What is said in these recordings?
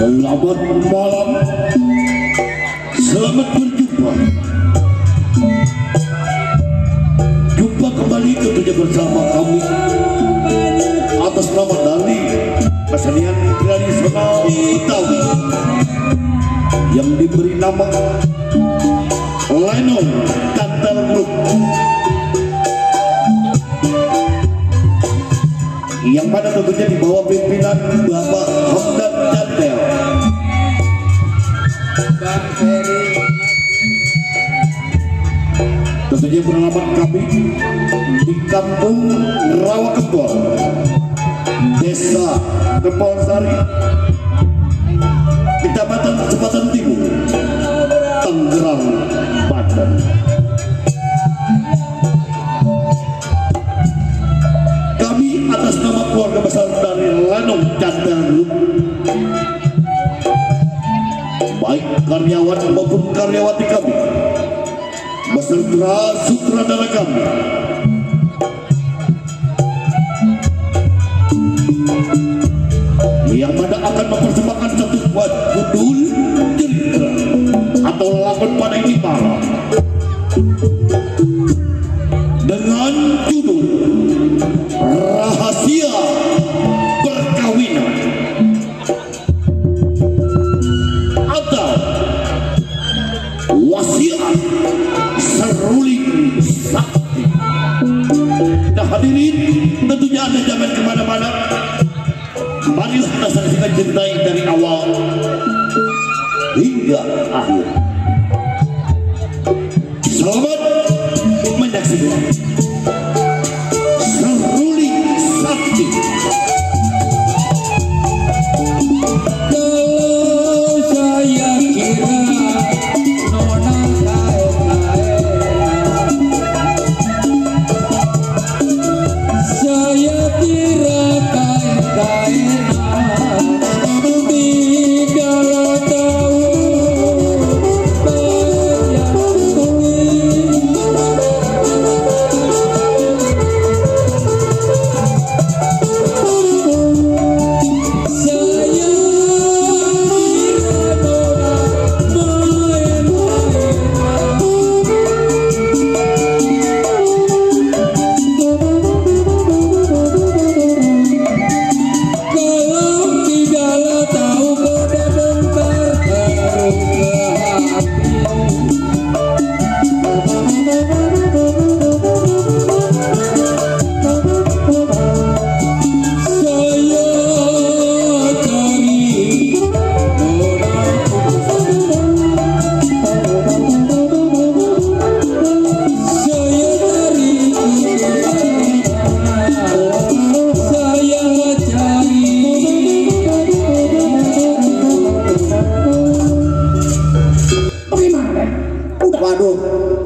Selamat malam, selamat berjumpa. Jumpa kembali tentunya bersama kami atas nama dari kesenian tradisional Betawi yang diberi nama Lenong Cantel Group, yang pada tentunya di bawah pimpinan Bapak Hamdan Cantel. Tentunya pengalaman kami di Kampung Rawakempol, Desa Kempol Sari, Kecamatan Cepatan Timur, Tangerang, Banten. Kami atas nama keluarga besar dari Lenong Cantel Group, baik karyawan maupun karyawati kami, beserta sutradara kami, yang mana akan mempersembahkan satu buah judul cerita atau lakon pada ini malam dengan judul Rahasia Perkawinan atau Wasiat Seruling Sakti. Nah hadirin, tentunya Anda jangan kemana-mana. Marilah kita saksikan cerita dari awal hingga akhir. Selamat menyaksikan Seruling Sakti. Kalau saya kira nona saya kira kain-kainan tidak tahu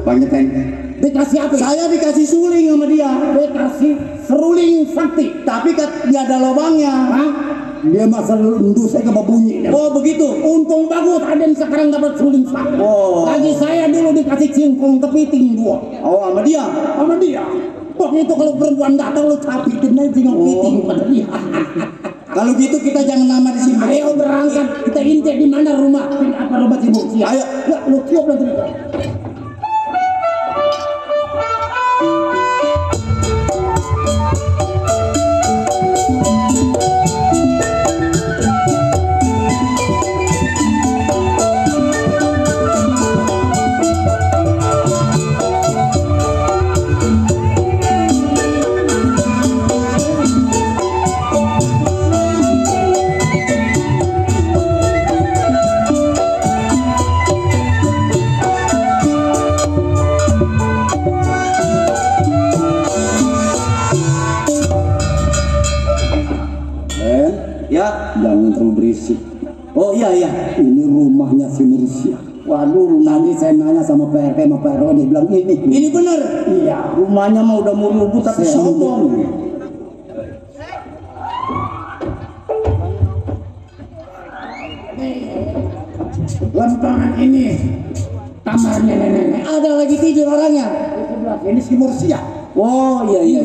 banyak dikasih apa? Saya dikasih suling sama dia. Dikasih seruling sakti. Tapi kan dia ada lubangnya. Hah? Dia masa dulu saya ke bunyi. Oh begitu. Untung bagus Aden sekarang dapat suling sakti. Oh. Lagi saya dulu dikasih cingkong kepiting dua. Oh sama dia? Sama dia. Waktu itu kalau perempuan datang lu capitin aja cingkong kepiting pada dia. Kalau gitu kita jangan lama di sini. Ayo berangkat. Kita intik di mana rumah? Apa rumah si Bukti? Ayo. Ya, lu tiup nanti. Jangan terlalu berisik. Oh iya, ini rumahnya si Mursia. Waduh, tadi saya nanya sama PRT sama Pak RW, dia bilang ini bener. Iya, rumahnya mah udah mau rubuh tapi sombong. Lempangan ini kamarnya nenek. Ada lagi tidur orangnya. Di sebelah ini si Mursia. Oh iya.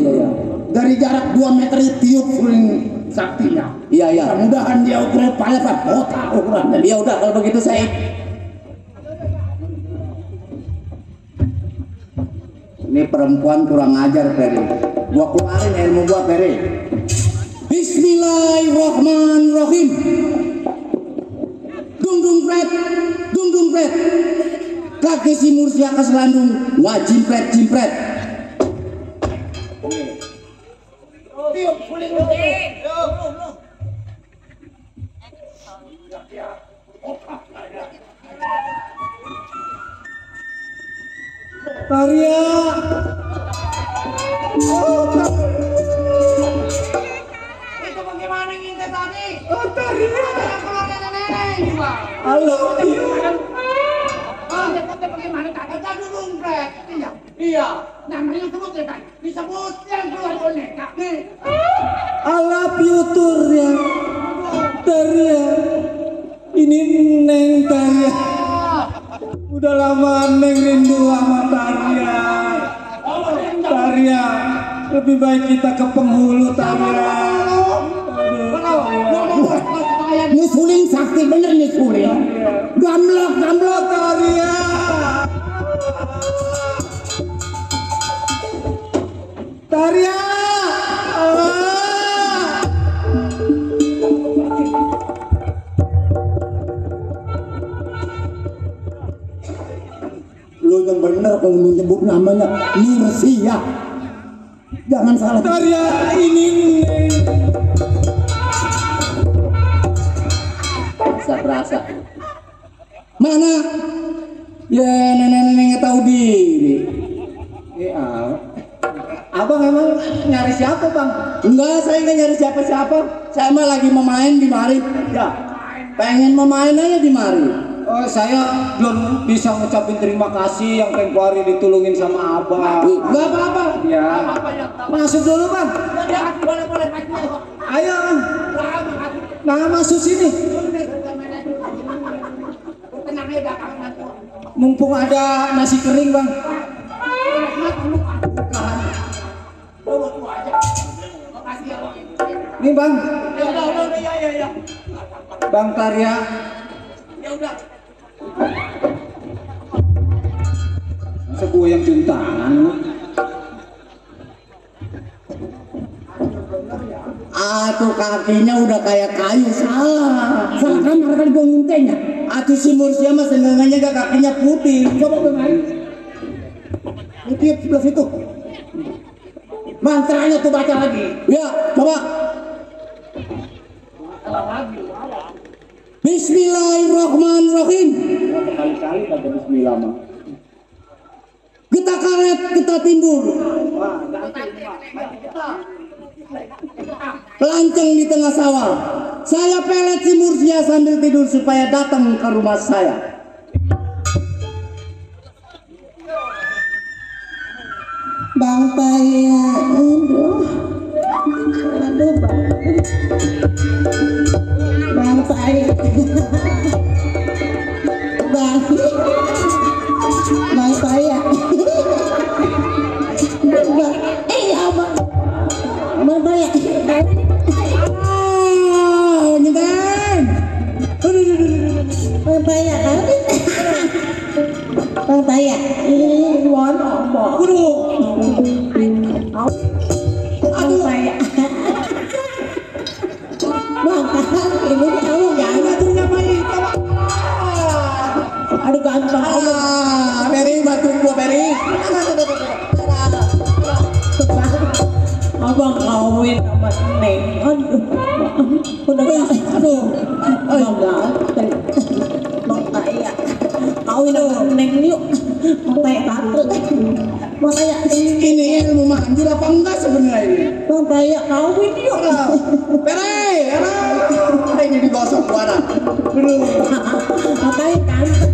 Dari jarak 2 meter tiup suling saktinya. Iya, iya. Mudah-mudahan dia ukuran payah otak ukuran. Ya udah kalau begitu saya. Ini perempuan kurang ajar, Peri. Gua keluarin ilmu gua, Peri. Bismillahirrahmanirrahim. Dung pret. Kaki si Mursia ke selandung, nggak jimpret. Tarya. Itu bagaimana ngintip tadi? Oh, Tarya. Keluar nenek juga. Halo. Bagaimana kata jadu dompet? Iya. Namanya sebut ya kan? Disebut yang keluar boneka nih. I love you Tarya. Tarya. Ini Neng Tarya. Udah lama Neng rindu sama Tarya. Tarya, lebih baik kita ke penghulu Tarya. Ini suling sakti bener nih suling. Gamblok Tarya. Tarya. Lu yang bener kalau menyebut namanya Mursia. Jangan salah. Tarya ini Berasa. Mana? Ya nenek-nenek tahu diri. Abang emang nyari siapa, Bang? Enggak, saya nggak nyari siapa-siapa. Saya mah lagi memain di mari. Ya, pengen memain aja di mari. Oh, saya belum bisa ngucapin terima kasih yang tempo hari ditulungin sama Abang. Enggak apa-apa. Ya. Masuk dulu, Bang. Boleh. Ayo. Nah, masuk sini. Tenangnya belakang nanti. Mumpung ada nasi kering, Bang. Nih, Bang. Ya. Bang Tarya. Ya udah. Sebuah yang juntangan. Atuh kakinya udah kayak kayu, salah kamar kan gua ngintenya. Atuh si Mursia mah senengannya gak kakinya putih. Coba kemarin. Putih sebelah situ. Mantranya tuh baca lagi. Ya, coba. Bismillahirrahmanirrahim. Kali-kali kata bismillah mah. Kita karet, kita timbul. Lanceng di tengah sawah. Saya pelet si Mursia sambil tidur supaya datang ke rumah saya. Bang Paya, aduh Bang Paya, Bang Paya, Bang Paya, nyenteng, Bang Paya, Bang Paya, ini warna apa? Bang Paya, Bang, ini kamu jangan tuh ngapain? Aduh ganteng. Beri batu gua Beri. Abang kawin sama Neng. Aduh. Udah aduh. Bang ganteng. Bang Paya. Kawin sama Neng yuk. Bang Paya ganteng. Bang Paya ini ilmu manjur apa enggak sebenarnya ini? Bang Paya kawin yuk. Beri, ini digosok gua nah. Bang Paya ganteng.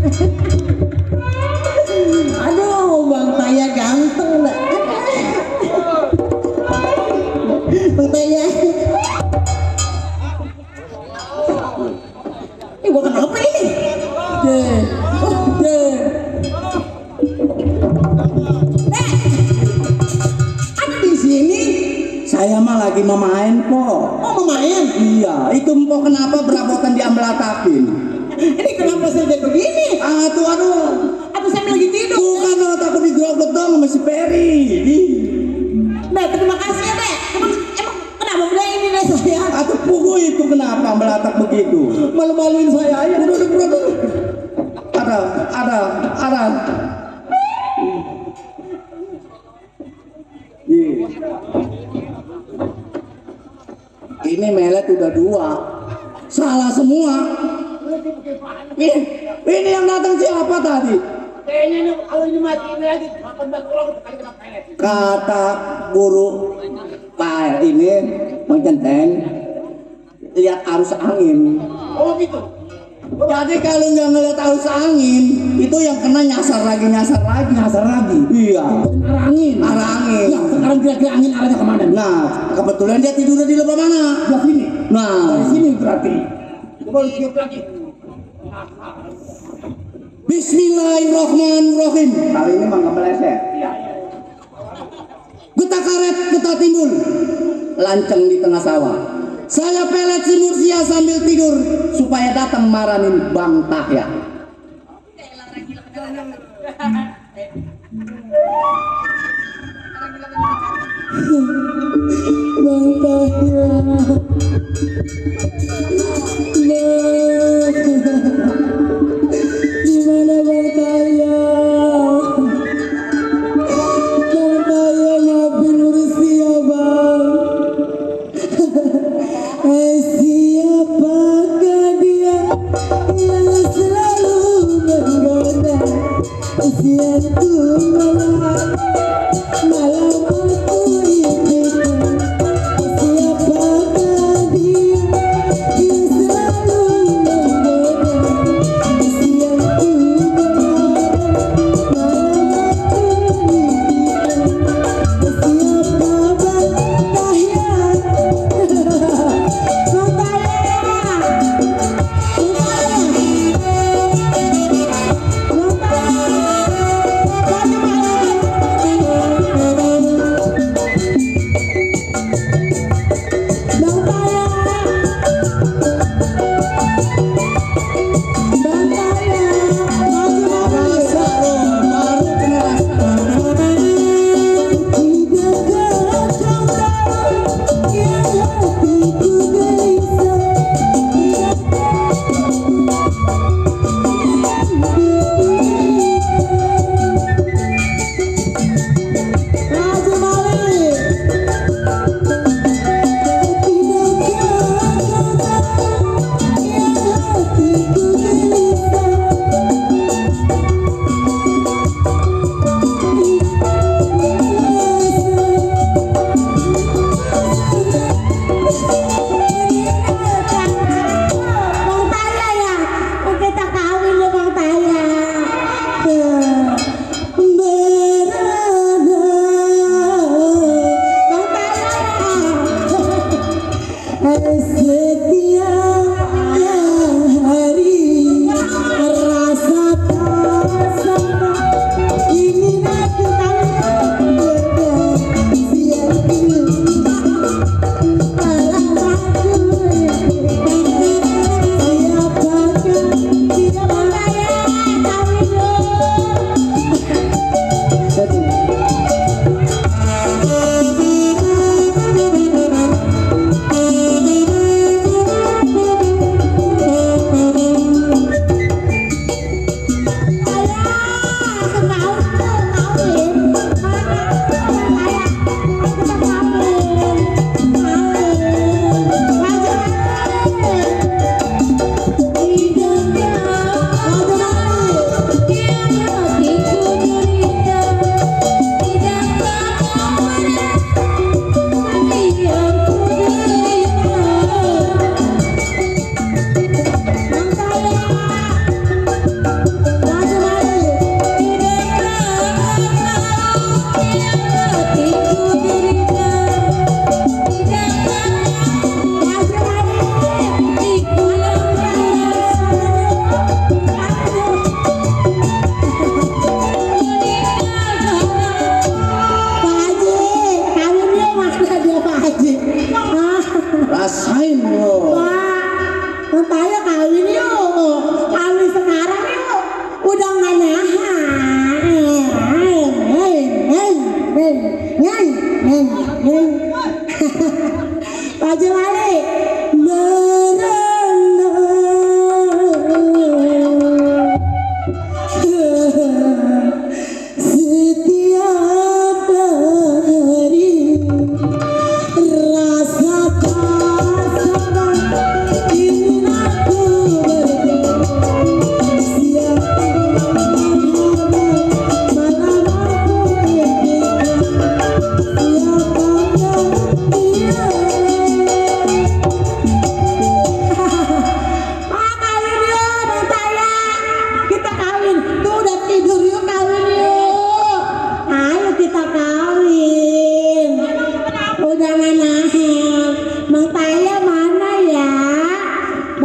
Aduh, Bang Paya ganteng lah. Bang Paya. Ini gua kenapa ini? Ada di sini. Saya mah lagi memain po. Oh, main? Iya, itu empok kenapa berabotan diambelatakin? Ini kenapa saya jadi begini? Aduh. Apa saya lagi tidur? Bukan, takut digrogot dong sama si Peri. Bek, terima kasih ya, Bek. Emang kenapa udah ini deh saya? Atau pugu itu kenapa ambelatak begitu? Malu-maluin saya aja. Udah. Ada. Ini melet udah 2. Salah semua. Ini yang datang siapa tadi? Kayaknya ini kalau ini mati ini lagi makan bakulong kali kena pelet. Kata guru Pak ini Mengcenteng, lihat arus angin. Oh gitu. Jadi kalau nggak ngeliat arus angin, itu yang kena nyasar lagi. Iya. Arah angin. Ya, sekarang kira-kira angin arahnya kemana? Nah, kebetulan dia tidur di lebah mana? Di sini. Nah, Dari sini berarti. Coba lu tiup lagi. Bismillahirrahmanirrahim. Kali ini mah nggak meleset. Getah karet, getah timbul, lanceng di tengah sawah. Saya pelet si Mursia sambil tidur supaya datang maranin Bang Tahya. Bang Tahya, gimana Bang Tahya? Bang Tahya maafin Mursia Bang. Siapakah dia yang selalu menggoda usiaku malam aku ikuti. Siapakah dia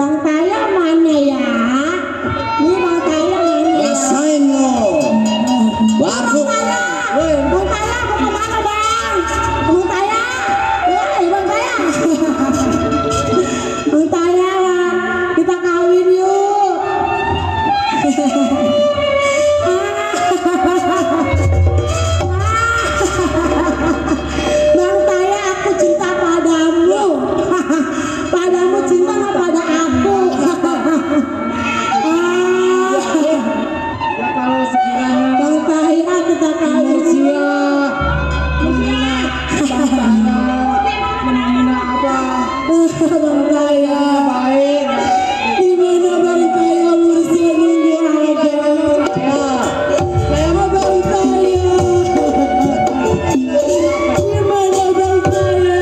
Bang Taya mana ya? Ini Bang Taya mana ya? Rasain lo. Baru. Bang Taya mau kemana Bang? Bang Taya, woi Bang Taya. Bang Taya, kita kawin yuk. Bang Taya, aku cinta padamu. Padamu cinta nggak pada aku? Ya kalau sekiranya Bang Taya, kita kawin yuk. menghina apa? Bang Taya, Baik. di mana Bang Taya Mursia nunggu ada? Bang Taya, di mana Bang Taya?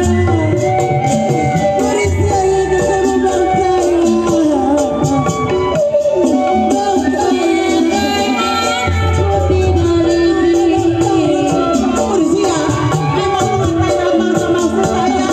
Mursia yang ketemu Bang Taya. Bang Taya, Mursia, emang mengatain abang sama saya.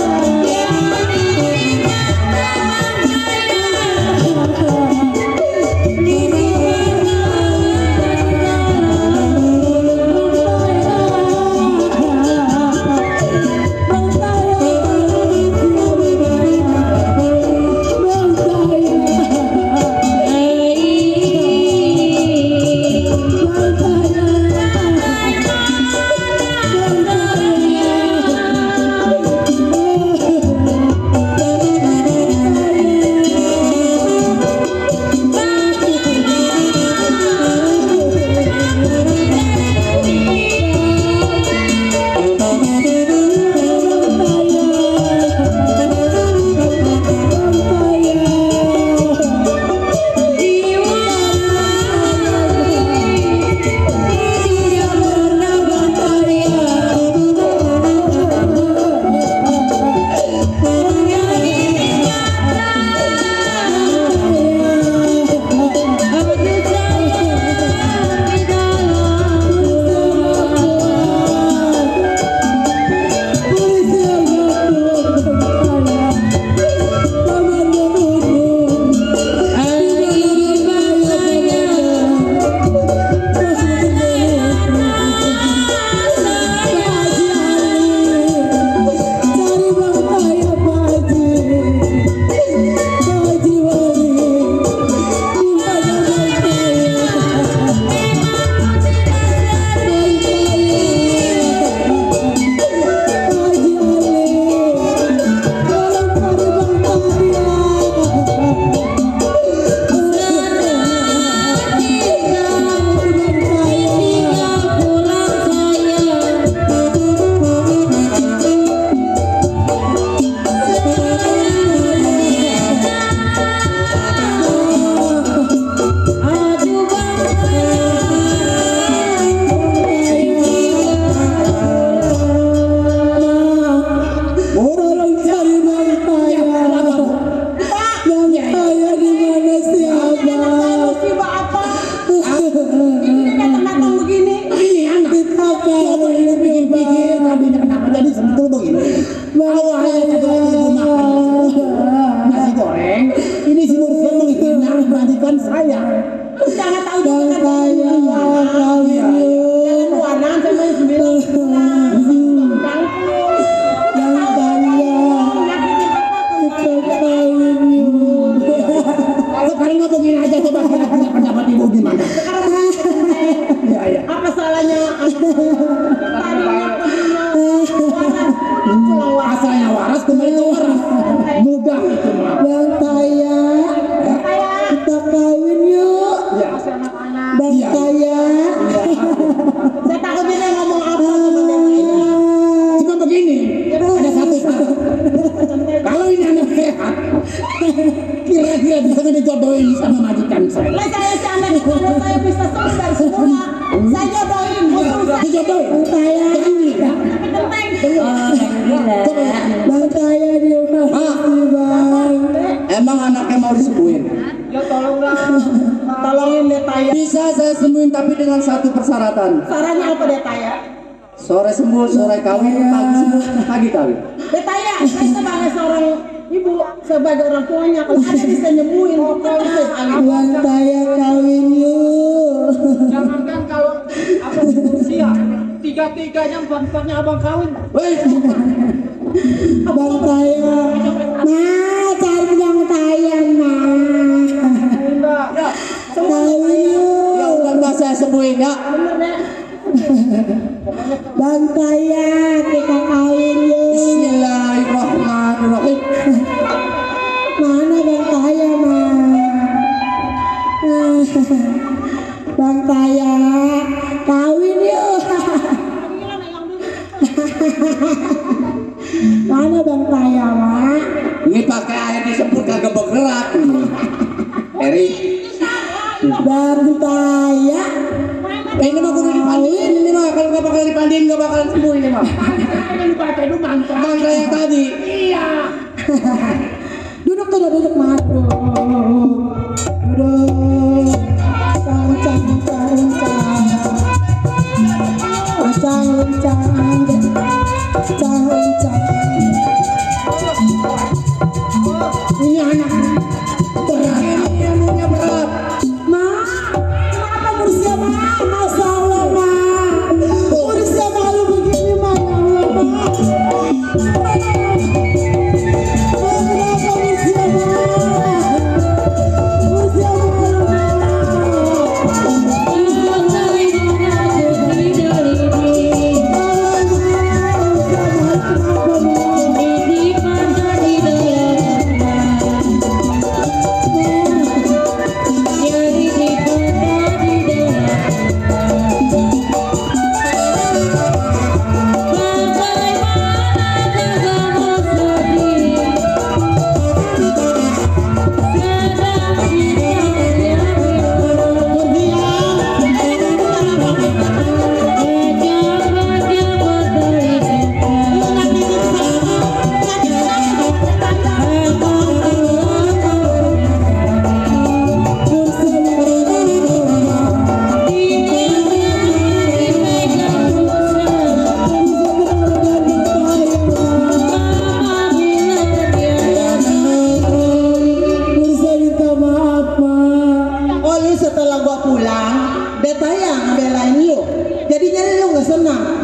Nasi goreng, ini si Mursia menghina majikan saya. Jangan tahu juga kan jangan warnaan sama yang 9 bulan. Sekarang nggak begini aja, coba kira-kira pendapat ibu gimana? Apa salahnya? Asalnya waras, kembali ke waras. Mudah itu mah. Bang Taya, kita kawin yuk. Bang Taya, saya takut dia ngomong apa sama Bang Taya. Cuma begini, ada satu syarat. Kalau ini anak sehat, kira-kira bisa dijodohin sama majikan saya. Saya si anak saya bisa dari semula. Saya jodohin, dijodohin. Bang Taya, Bang Taya dia Bang. Emang anaknya mau disembuhin? Ya Tolongin deh Taya. Bisa saya sembuhin tapi dengan satu persyaratan. Sarannya apa deh Taya? Sore sembuh, sore kawin, pagi sembuh, pagi kawin. Deh Taya, saya sebagai seorang ibu sebagai orang tuanya kalau ada bisa nyembuhin Bang Taya kawin yuk. Jangankan kalau abang usia, tiga-tiganya empat-empatnya abang kawin. Bang Taya, nah cari Bang Taya nah. Ya, Kawin yuk. Ya udah mbak saya sembuhin ya. Bang Taya kita kawin yuk. Bismillahirrahmanirrahim. Mana Bang Taya Bang Taya kawin yuk. Mana Bang Taya mak? Ini pakai air disebut kagak bergerak. Eri. Bang Taya. Ini mah kudu dipandiin ini mah, kalau nggak bakal dipandiin nggak bakal sembuh ini mah. Mangga yang tadi. Iya. Duduk duduk madu. Duduk. Cancang. Ini anak berat. Ini anunya berat. Kenapa berusia Masya Allah berusia malu begini Kenapa berusia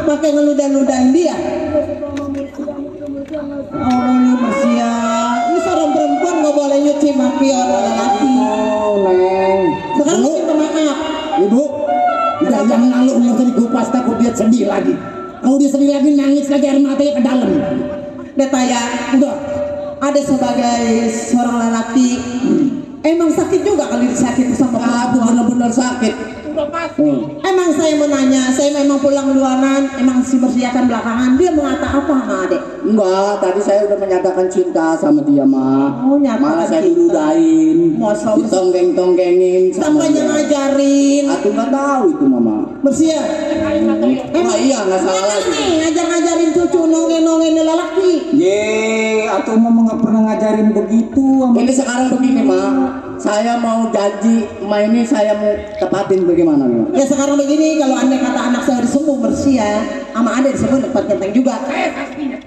pakai ngeludah-ludahin dia. Oh ini Persia, ini seorang perempuan nggak boleh nyuci maki orang lelaki. Oh neng. Sekarang minta maaf. Ibu, udah yang lalu nggak usah dikupas, takut dia sedih lagi. Kalau dia sedih lagi nangis lagi air matanya ke dalam. Detaya, udah ada sebagai seorang lelaki. Emang sakit juga kalau disakiti sama Aku benar-benar sakit. Emang saya mau nanya, saya memang pulang duluanan, emang si bersiakan belakangan, dia mengata apa sama adek? Enggak, tadi saya udah menyatakan cinta sama dia mah. Oh, nyatakan malah saya cinta. diludahin, Masa ditonggeng-tonggengin. Sampai ngajarin. Aku nggak tahu itu mama. Bersiap. Emang iya nggak salah lagi. Ngajar-ngajarin cucu nongen-nongen lelaki. Ye, atau mau nggak pernah ngajarin begitu. Ini sekarang begini mah, saya mau janji, ini saya mau tepatin bagaimana nih? Ya sekarang begini, kalau andai kata anak saya disembuh bersia, sama adek disebut dapat kenteng juga.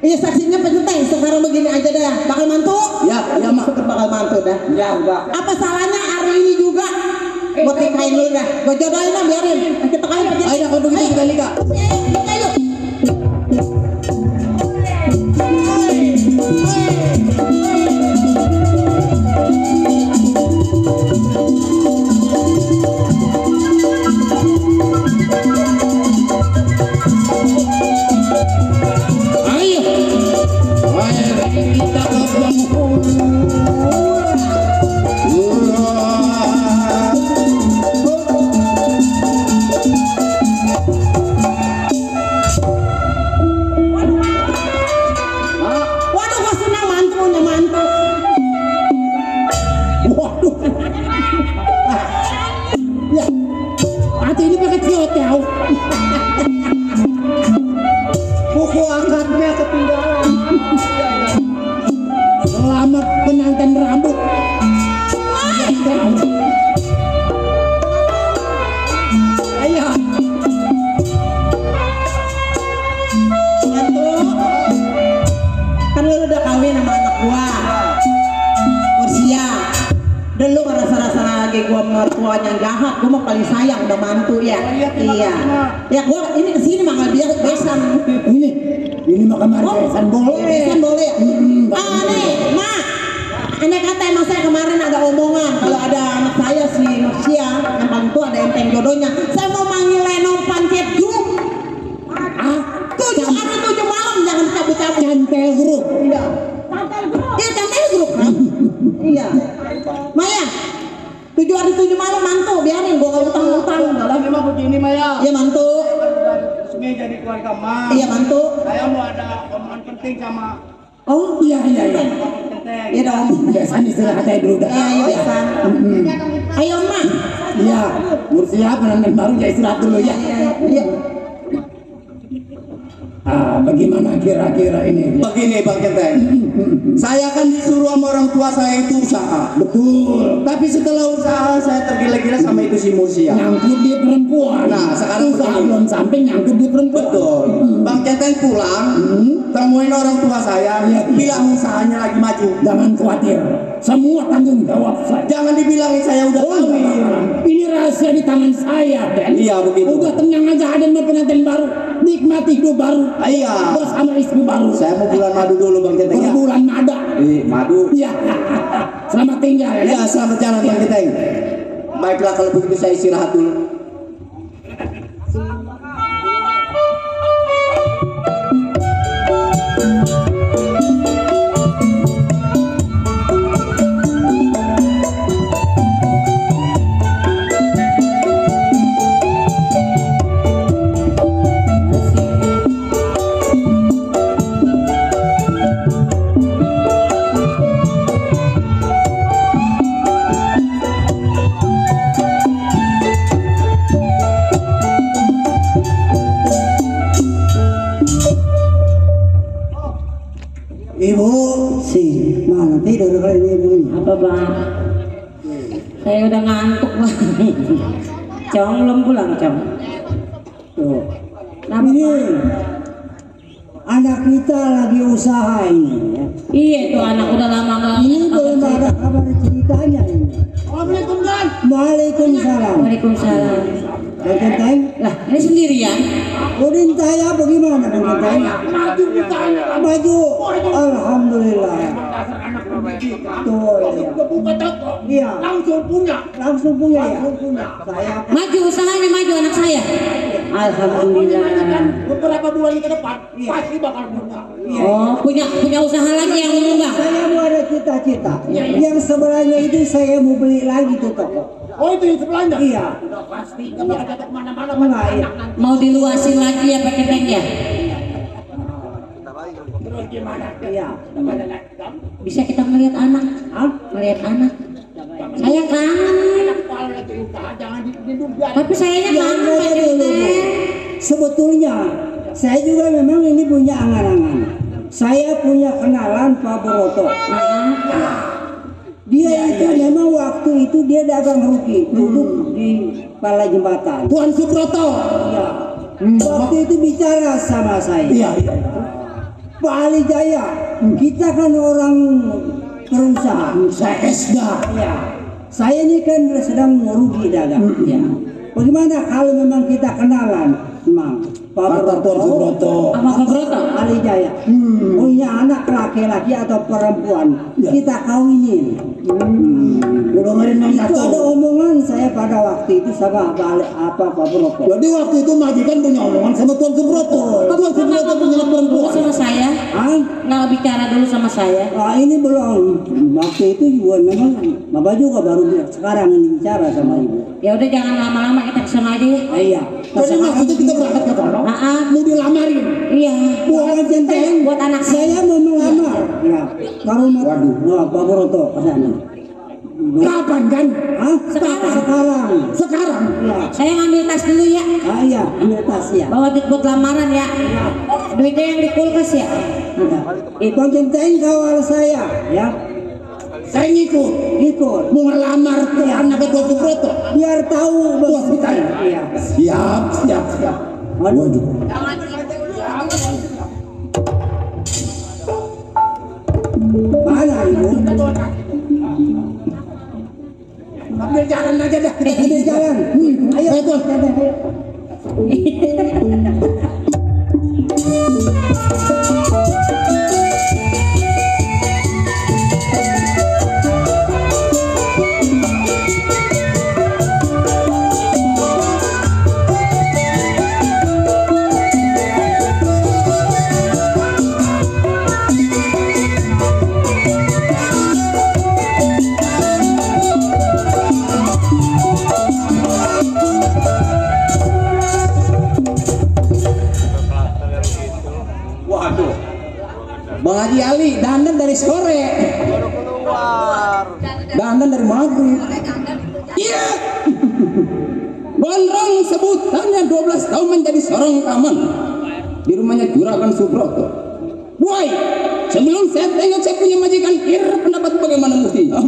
Iya saksinya penting. Sekarang begini aja dah, bakal mantu? Ya mak. Bakal mantu dah. Ya udah. Apa salahnya hari ini juga? Buat nikahin dulu dah. Gue jodohin lah, biarin. Kita kawin aja. Ayo kalau begitu kita nikah. Ayo. Kita ke Bengkulu. Dulu rasa-rasa lagi gua mertuanya jahat, gua mah paling sayang udah mantu ya. Iya. Ya gua ini kesini mah nggak biar besan. Ini mah kemarin besan boleh. Besan boleh. Nih, Mak. Andai kata emang saya kemarin ada omongan kalau ada anak saya si Nusia yang paling tua ada enteng jodohnya, saya mau manggil Lenong Pancet Grup. 7 hari 7 malam jangan cabut-cabut. Cantel grup. Iya. Iya Cantel Grup kan? Iya. Maya, 7 hari 7 malam mantu, biarin gua gak utang-utang. Tapi mah begini Maya. Iya mantu. Resmi jadi keluarga Mas. Iya mantu. Saya mau ada omongan penting sama Oh Iya. Keteng. iya dong. Besan istirahat aja dulu dah. Iya besan. Ayo Mak. Iya. Mursia penanten baru ya istirahat dulu ya. Iya. Bagaimana kira-kira ini? Begini Bang Keteng, saya kan disuruh sama orang tua saya itu usaha. Betul. Tapi setelah usaha saya tergila-gila sama itu si Mursia. Nyangkut di perempuan. Nah, sekarang usaha begini. belum sampai nyangkut di perempuan. Betul. Bang Keteng pulang, temuin orang tua saya, bilang usahanya lagi maju. Jangan khawatir. Semua tanggung jawab saya. Jangan dibilangin saya udah kawin. Ini rahasia di tangan saya, Den. Iya begitu. Udah tenang aja, Aden mau pengantin baru. Nikmati hidup baru. Iya. Bersama istri baru. Saya mau bulan madu dulu Bang Keteng ya. Berbulan mada. Madu. Iya. Selamat tinggal ya. Ya selamat jalan Bang Keteng. Baiklah kalau begitu saya istirahat dulu. Ibu, mana tidur kali ini ibu? Apa Bang? Saya udah ngantuk Bang. Cong belum pulang Cong. Tuh. Kenapa Ini Bang? anak kita lagi usaha ini ya. Iya tuh anak udah lama nggak. Ini belum ada kabar ceritanya ini. Assalamualaikum Dan. Waalaikumsalam. Waalaikumsalam. Bang Keteng, Lah ini sendirian? udin saya bagaimana Bang Keteng? Maju. Alhamdulillah. Betul ya. Buka toko. Iya. Langsung punya. Langsung punya ya. Saya Maju usahanya maju anak saya. Alhamdulillah. Beberapa bulan ke depan pasti bakal punya. Oh punya usaha lagi yang enggak? saya mau ada cita-cita. Yang sebelahnya itu saya mau beli lagi tuh toko. Oh itu yang sebelahnya? Iya. Pasti nggak bakal jatuh kemana-mana. Enggak ya. Mau diluasin lagi ya pakai tank ya? Terus gimana? Iya. Bisa kita melihat anak? Melihat anak? Saya kangen. Kalau lagi usaha jangan diduga. Tapi sayanya kangen Jangan pakai dulu, Bu. tank. Sebetulnya saya juga memang ini punya angan-angan. Saya punya kenalan Pak Broto. Dia itu memang waktu itu dia dagang ruki, duduk di pala jembatan. Tuan Suproto. Iya. Waktu itu bicara sama saya. Iya. Pak Ali Jaya, kita kan orang perusahaan. Saya Esda. Ya. Saya ini kan sedang rugi dagang. Ya. Bagaimana kalau memang kita kenalan, Mang? Pak Tuan Suproto. Sama Pak Broto? Ali Jaya. Punya anak laki-laki atau perempuan, kita kawinin. Udah ngeri nang Itu ada omongan saya pada waktu itu sama Pak Broto. Jadi waktu itu majikan punya omongan sama Tuan Suproto. Tuan Suproto punya anak Dulu perempuan. sama saya? Hah? Nggak bicara dulu sama saya? Ini belum. Waktu itu juga memang Bapak juga baru sekarang ini bicara sama ibu. Ya udah jangan lama-lama kita kesana aja ya. Iya. Jadi maksudnya kita berangkat ke sana. Mau dilamarin. Iya. Bukan centeng. Buat anak Saya mau melamar. Ya. Kalau mau Pak Broto ke sana. Kapan kan? Hah? Sekarang. Sekarang. Ya. Saya ngambil tas dulu ya. Iya, ambil tas ya. Bawa duit buat lamaran ya. Duitnya yang di kulkas ya. Bang Centeng kawal saya, ya. Saya ngikut. Ikut. Mau ngelamar ke anak Tuan Suproto. Biar tahu Tuan Suproto. Iya. Siap. Waduh. Mana ibu? Ambil jalan aja dah. Kita ambil jalan. Ayo. Ayo. Bang Haji Ali dandan dari sore, dandan dari maghrib. Iya, Gondrong sebutannya 12 tahun menjadi seorang kaman di rumahnya Juragan Subroto. Boy, sebelum saya tengok saya punya majikan, kira pendapat bagaimana mestinya?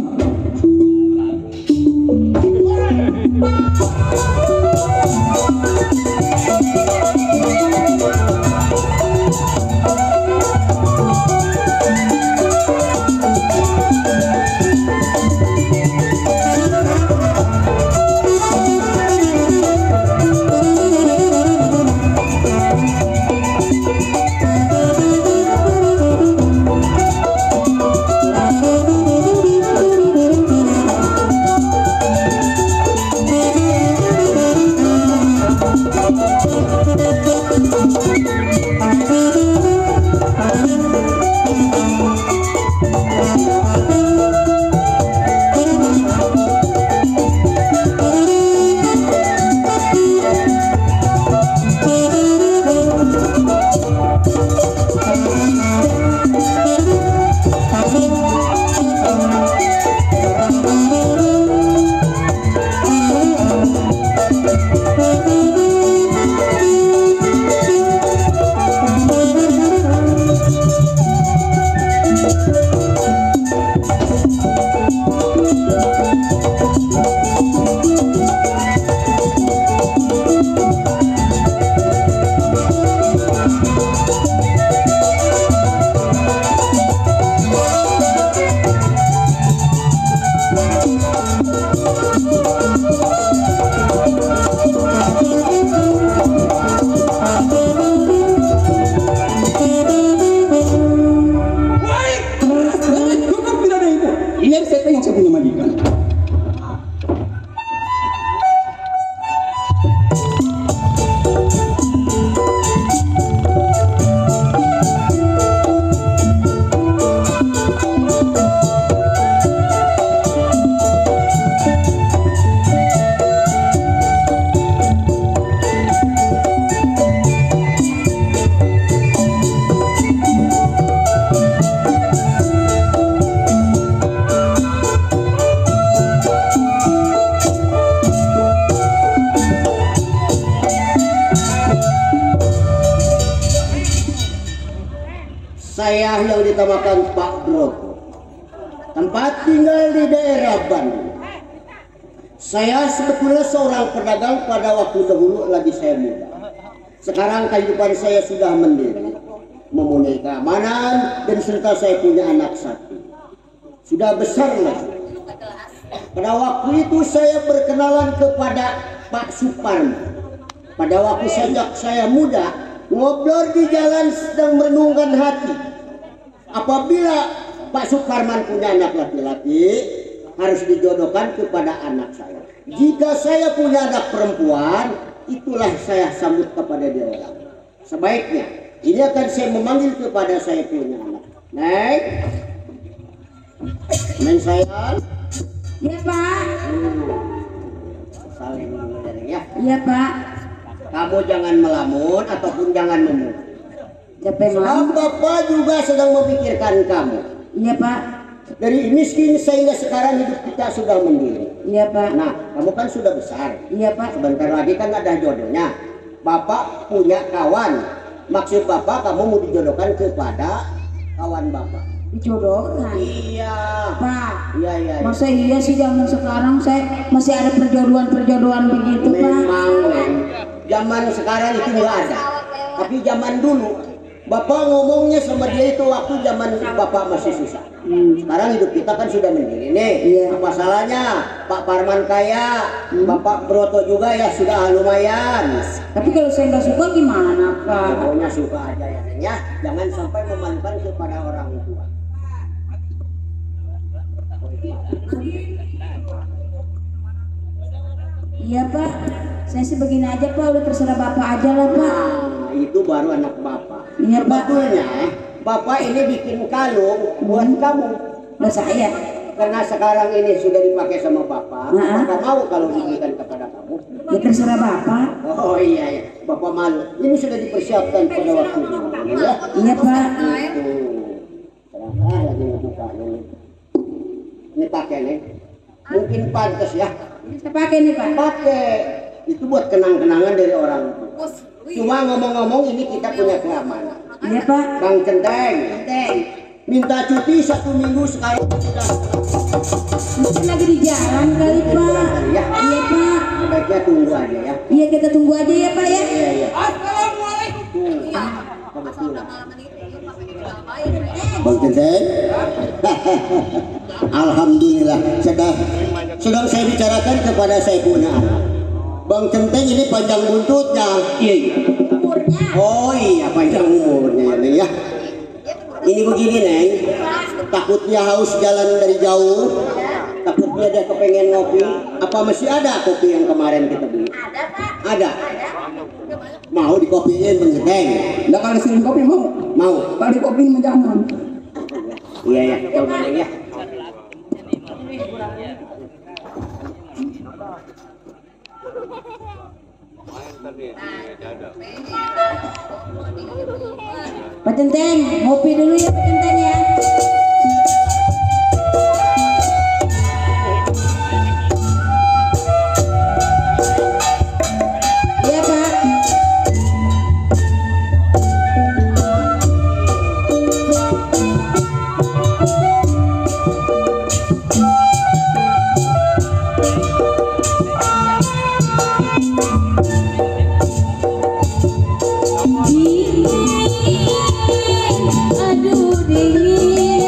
Saya yang ditamakan Pak Broto, tempat tinggal di daerah Bandung. Saya sebetulnya seorang pedagang pada waktu dahulu lagi saya muda. Sekarang kehidupan saya sudah mandiri, mempunyai keamanan, dan serta saya punya anak satu. Sudah besar lagi. Pada waktu itu saya berkenalan kepada Pak Suparman. Pada waktu sejak saya muda, ngobrol di jalan sedang merenungkan hati. Apabila Pak Suparman punya anak laki-laki, harus dijodohkan kepada anak saya. Jika saya punya anak perempuan, itulah saya sambut kepada dia orang. Sebaiknya, ini akan saya memanggil kepada saya punya anak. Neng, Neng sayang. Iya Pak. Saling dulu ya. Iya Pak. Kamu jangan melamun ataupun jangan memut. Siapa yang Sebab Bapak juga sedang memikirkan kamu. Iya Pak. Dari miskin sehingga sekarang hidup kita sudah mandiri. Iya Pak. Nah, kamu kan sudah besar. Iya Pak. Sebentar lagi kan ada jodohnya. Bapak punya kawan. Maksud Bapak kamu mau dijodohkan kepada kawan Bapak. Dijodohkan. Iya. Pak. Iya. Masa iya sih zaman sekarang saya masih ada perjodohan begitu Pak? Memang, Neng. Zaman sekarang itu nggak ada. Tapi zaman dulu Bapak ngomongnya sama dia itu waktu zaman Bapak masih susah. Sekarang hidup kita kan sudah mandiri nih. Iya. Apa salahnya? Pak Parman kaya, Bapak Broto juga ya sudah lumayan. Tapi kalau saya nggak suka gimana, Pak? Pokoknya suka aja ya, Neng, ya. Jangan sampai memalukan kepada orang tua. Iya, Pak. Saya sih begini aja, Pak. Udah terserah Bapak aja lah, Pak. Nah, itu baru anak Bapak. Iya, Pak. Sebetulnya Bapak ini bikin kalung buat kamu. Nah, saya. Karena sekarang ini sudah dipakai sama Bapak, Nah. Bapak mau kalau diberikan kepada kamu? Ya terserah Bapak. Oh iya ya, Bapak malu. Ini sudah dipersiapkan pada waktu itu, ya. Iya, Pak. Itu. Serangkah lagi ngebuka ini. Ini pakai nih. Mungkin pantas ya. Saya pakai nih, Pak. Pakai. Itu buat kenang-kenangan dari orang tua. Cuma ngomong-ngomong ini kita punya keamanan. Iya, Pak. Bang Centeng. Minta cuti 1 minggu sekali sudah. Mungkin lagi di jalan kali, Pak. Ya. Iya, Pak. Sebaiknya tunggu aja ya. Iya, kita tunggu aja ya, Pak ya. Iya, iya. Assalamualaikum. Kebetulan. Bang Centeng. Alhamdulillah sedang saya bicarakan kepada saya punya anak. Bang Centeng ini panjang buntutnya. Iya, iya. Oh iya panjang umurnya ya, Neng ya. Ini begini Neng, takutnya haus jalan dari jauh, takutnya dia kepengen ngopi. Apa masih ada kopi yang kemarin kita beli? Ada, Pak. Ada. Mau dikopiin Bang Centeng? Nah kalau sering kopi mau? Mau? Kalau di kopi mah jangan. Iya ya, coba Neng ya. Pak Centeng, ngopi dulu ya, Pak Centeng ya. Iya, Pak. Aduh dingin.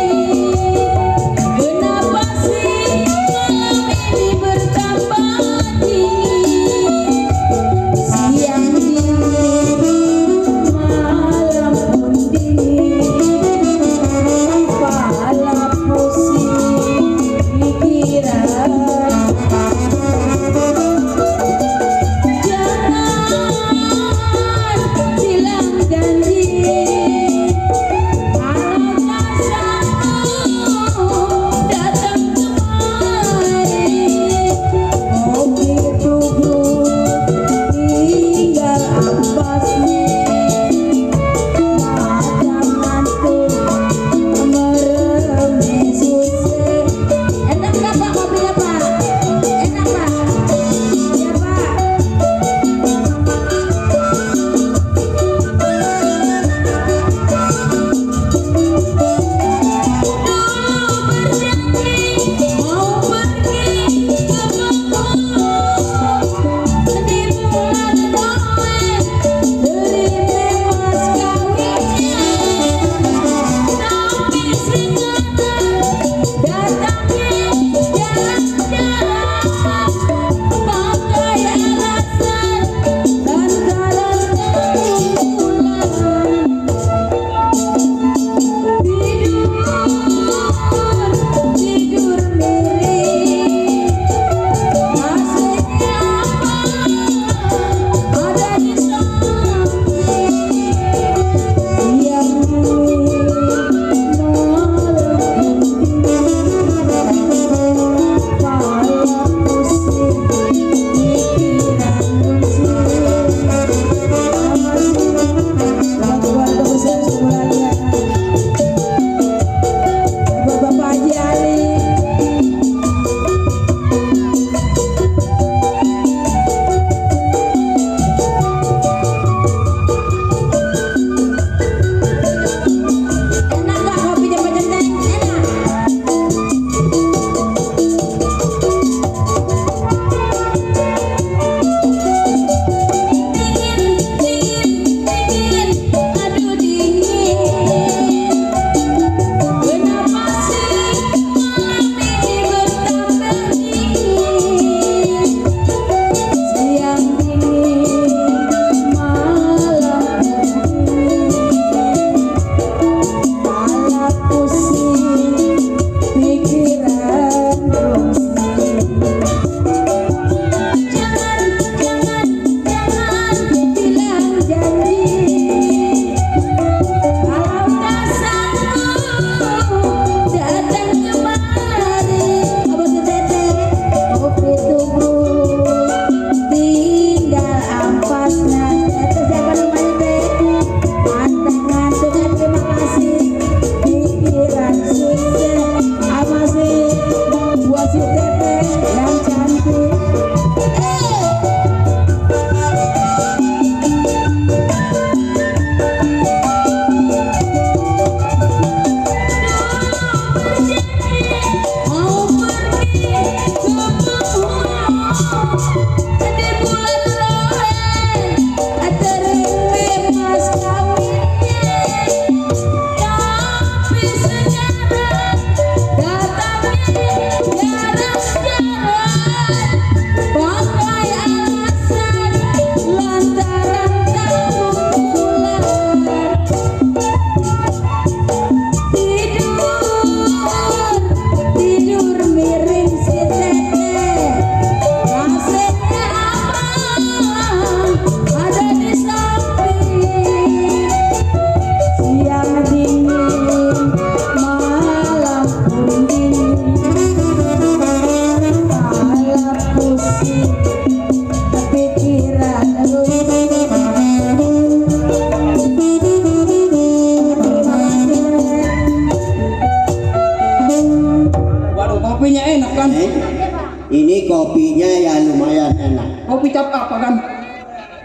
kopinya ya lumayan enak. Kopi cap apa kan?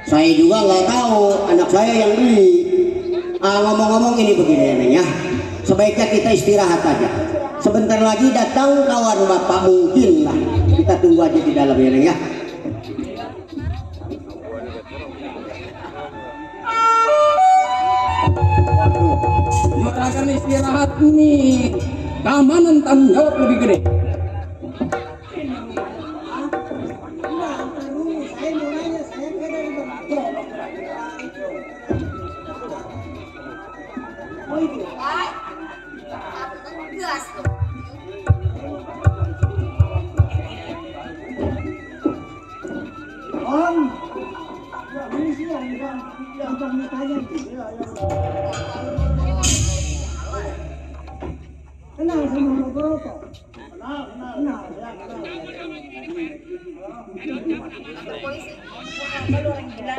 Saya juga nggak tahu, anak saya yang beli. Ngomong-ngomong ini begini Neng ya, sebaiknya kita istirahat aja. Sebentar lagi datang kawan bapak, mungkin lah. Kita tunggu aja di dalam ya Neng ya. Juragan istirahat nih, keamanan tanggung jawab lebih gede. Kenal sama Pak Broto? Kenal. Polisi. Ada orang gila.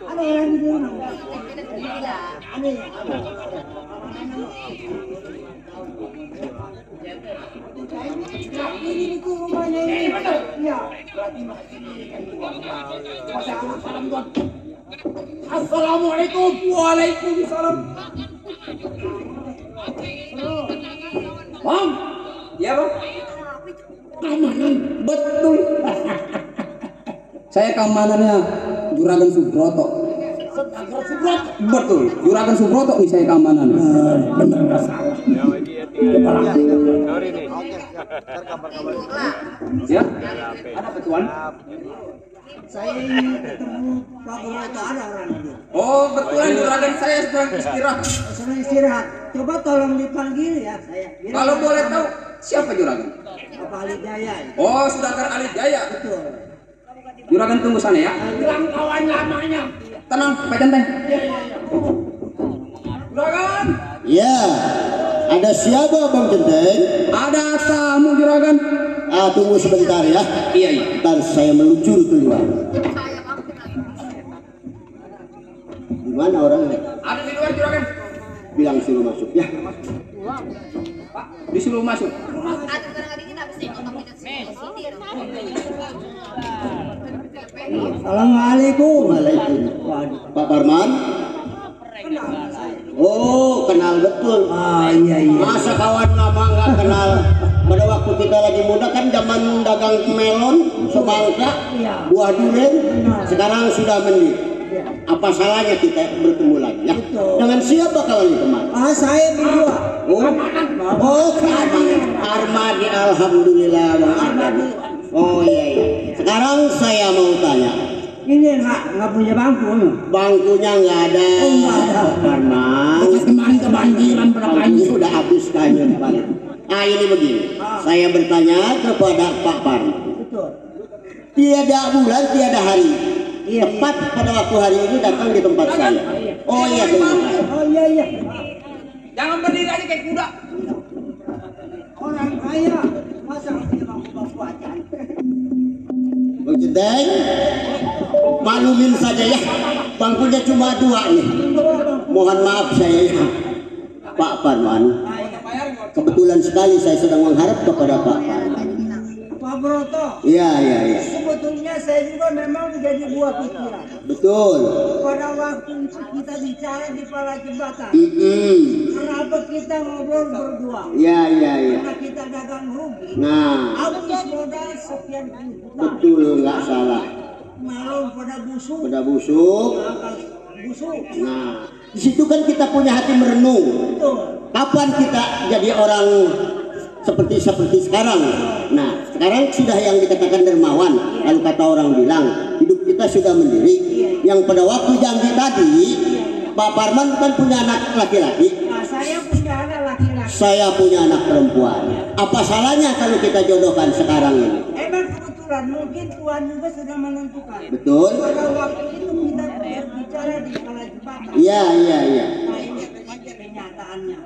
Ada orang gila. Gila. Ada ya? Ini itu rumahnya ini. Iya. Assalamualaikum. Waalaikumsalam. Bang, ya bang. Keamanan, betul. Saya keamanannya Juragan Subroto. Betul, Juragan Subroto nih saya keamanannya. Bener nggak salah. Ya, ada ketuan. Saya ini ketemu Pak Broto, ada orang itu. Oh, betulan Juragan saya sedang istirahat. Sedang istirahat. Coba tolong dipanggil ya saya. Kalau boleh tahu siapa Juragan? Pak Ali Jaya. Oh, Sudakar Ali Jaya. Betul. Juragan tunggu sana ya. Bilang kawan lamanya. Tenang, Pak Centeng. Juragan, Ya, ada siapa Bang Centeng? ada tamu Juragan. Tunggu sebentar ya. Iya. Ntar saya meluncur keluar. Gimana orangnya? Ada di luar Juragan. Bilang suruh masuk ya. Pak, disuruh masuk. Assalamualaikum. Waalaikumsalam. Pak Parman? Oh, kenal betul. Iya. Masa kawan lama nggak kenal? Pada waktu kita lagi muda kan zaman dagang melon, semangka, buah durian. Sekarang sudah mending. Apa salahnya kita bertemu lagi ya? Dengan siapa kawan teman? Saya berdua. Oh, Armadi, alhamdulillah Bang Armadi. Oh iya. Sekarang saya mau tanya. Ini nggak punya bangku. Bangkunya nggak ada. Oh, nggak ada. Parman. Kemarin kebanjiran berapa Bangku sudah habis kayu kemarin. Ini begini. Saya bertanya kepada Pak Parman. Betul. Tiada bulan, tiada hari. Iya. Tepat pada waktu hari ini datang di tempat saya. Oh iya, terima kasih. Oh iya. Jangan berdiri aja kayak kuda. Orang kaya masa nggak punya bangku aja. Bang Centeng, maklumin saja ya. Bangkunya cuma 2 nih. Mohon maaf saya ya. Pak Parman. Kebetulan sekali saya sedang mengharap kepada Pak Parman. Pak Broto. Iya. Sebetulnya saya juga memang menjadi buah pikiran. Betul. Pada waktu itu kita bicara di Pala Jembatan. Kenapa kita ngobrol berdua? Iya. Karena kita dagang rugi. Nah, Habis modal sekian juta. betul nggak salah. Melon pada busuk. Pada busuk. Busuk. Nah, di situ kan kita punya hati merenung. Betul. Kapan kita jadi orang seperti sekarang? Nah, sekarang sudah yang dikatakan dermawan. Lalu kata orang bilang hidup kita sudah mandiri. Yang pada waktu janji tadi, Pak Parman kan punya anak laki-laki. Nah, saya punya anak laki-laki. Saya punya anak perempuan. Apa salahnya kalau kita jodohkan sekarang ini? Emang kebetulan mungkin Tuhan juga sudah menentukan. Betul? Pada waktu itu kita berbicara di Pala Jembatan. Iya. Nah, ini kenyataannya.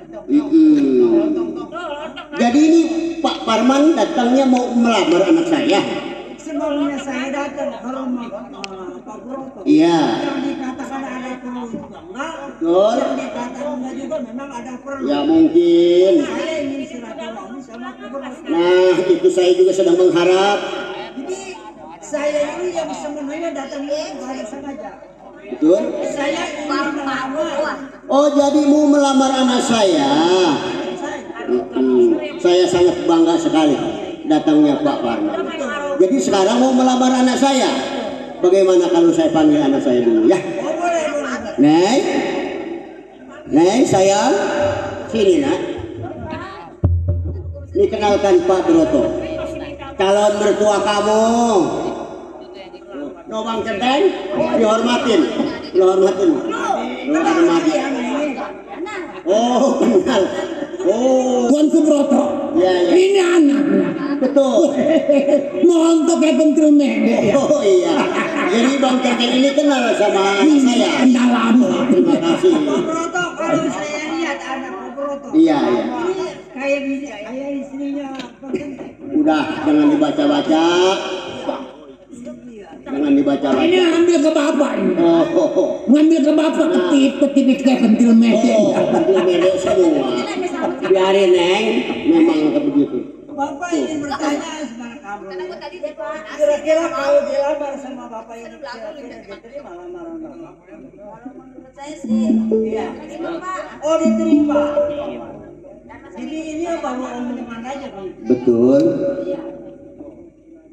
Jadi ini Pak Parman datangnya mau melamar anak saya. sebabnya saya datang ke rumah Pak Broto. Iya. Yang dikatakan ada perlu juga enggak. Betul. Yang dikatakan enggak juga memang ada perlu. Ya mungkin. Saya ingin silaturahmi sama Pak Broto. Nah, itu saya juga sedang mengharap. Jadi saya ini yang sebenarnya datang ini bukan sengaja. Betul. Saya ingin melamar. Oh, jadi mau melamar anak saya. Saya sangat bangga sekali datangnya Pak Parman. Jadi sekarang mau melamar anak saya. Bagaimana kalau saya panggil anak saya dulu ya? Neng, Neng sayang, sini nak. Ini kenalkan Pak Broto, calon mertua kamu. No Bang Centeng, dihormatin, dihormatin, dihormatin. Oh kenal. Oh Tuan Subroto, ya, ya. ini anaknya. Betul. Montok kayak pentil mede. Oh iya. Jadi Bang Centeng ini kenal sama anak saya. Kenal lama. Terima kasih. Pak Broto, kalau saya lihat anak Pak Broto. Iya iya. Ini kayak istrinya Pak Centeng. Udah jangan dibaca-baca. Jangan dibaca-baca. Ini ambil ke bapak ini. Oh. Ngambil ke bapak ketip kayak pentil mede. Oh, mede semua. Biarin Neng, memang begitu. Bapak ingin bertanya sama kamu. Aku tadi deh Pak. Kira-kira kalau dilamar sama bapak ini kira-kira diterima lamaran bapak? Menurut saya sih. Iya. Pak. Oh diterima. Jadi ini baru omongan aja Bang. Betul.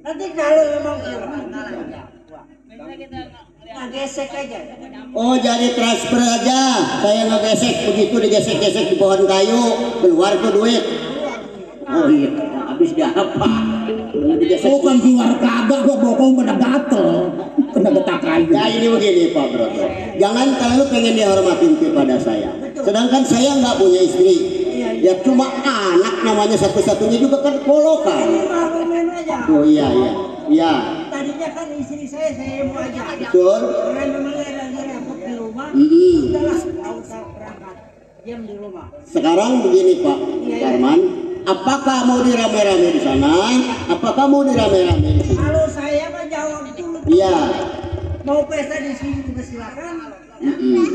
Nanti kalau memang nah, gesek aja. Oh jadi transfer aja. Saya ngegesek begitu digesek-gesek di pohon kayu keluar tuh duit. Oh iya, habis dia apa? Bukan keluar kagak, gua bokong pada gatel. Kena getak kayu. Ya ini begini Pak Broto. Jangan terlalu pengen dihormatin kepada saya. Sedangkan saya nggak punya istri. Ya cuma anak namanya satu-satunya juga kan polokan. Malumin aja. Oh iya iya. Iya. Tadinya kan istri saya mau aja. Betul. Karena memang ada repot di rumah. Mm-mm. Udahlah, nggak usah berangkat. Diam di rumah. Sekarang begini Pak Parman, apakah mau dirame-rame di sana? Apakah mau dirame-rame di sini? Kalau saya mah jawab dulu. Iya. Mau pesta di sini juga silakan.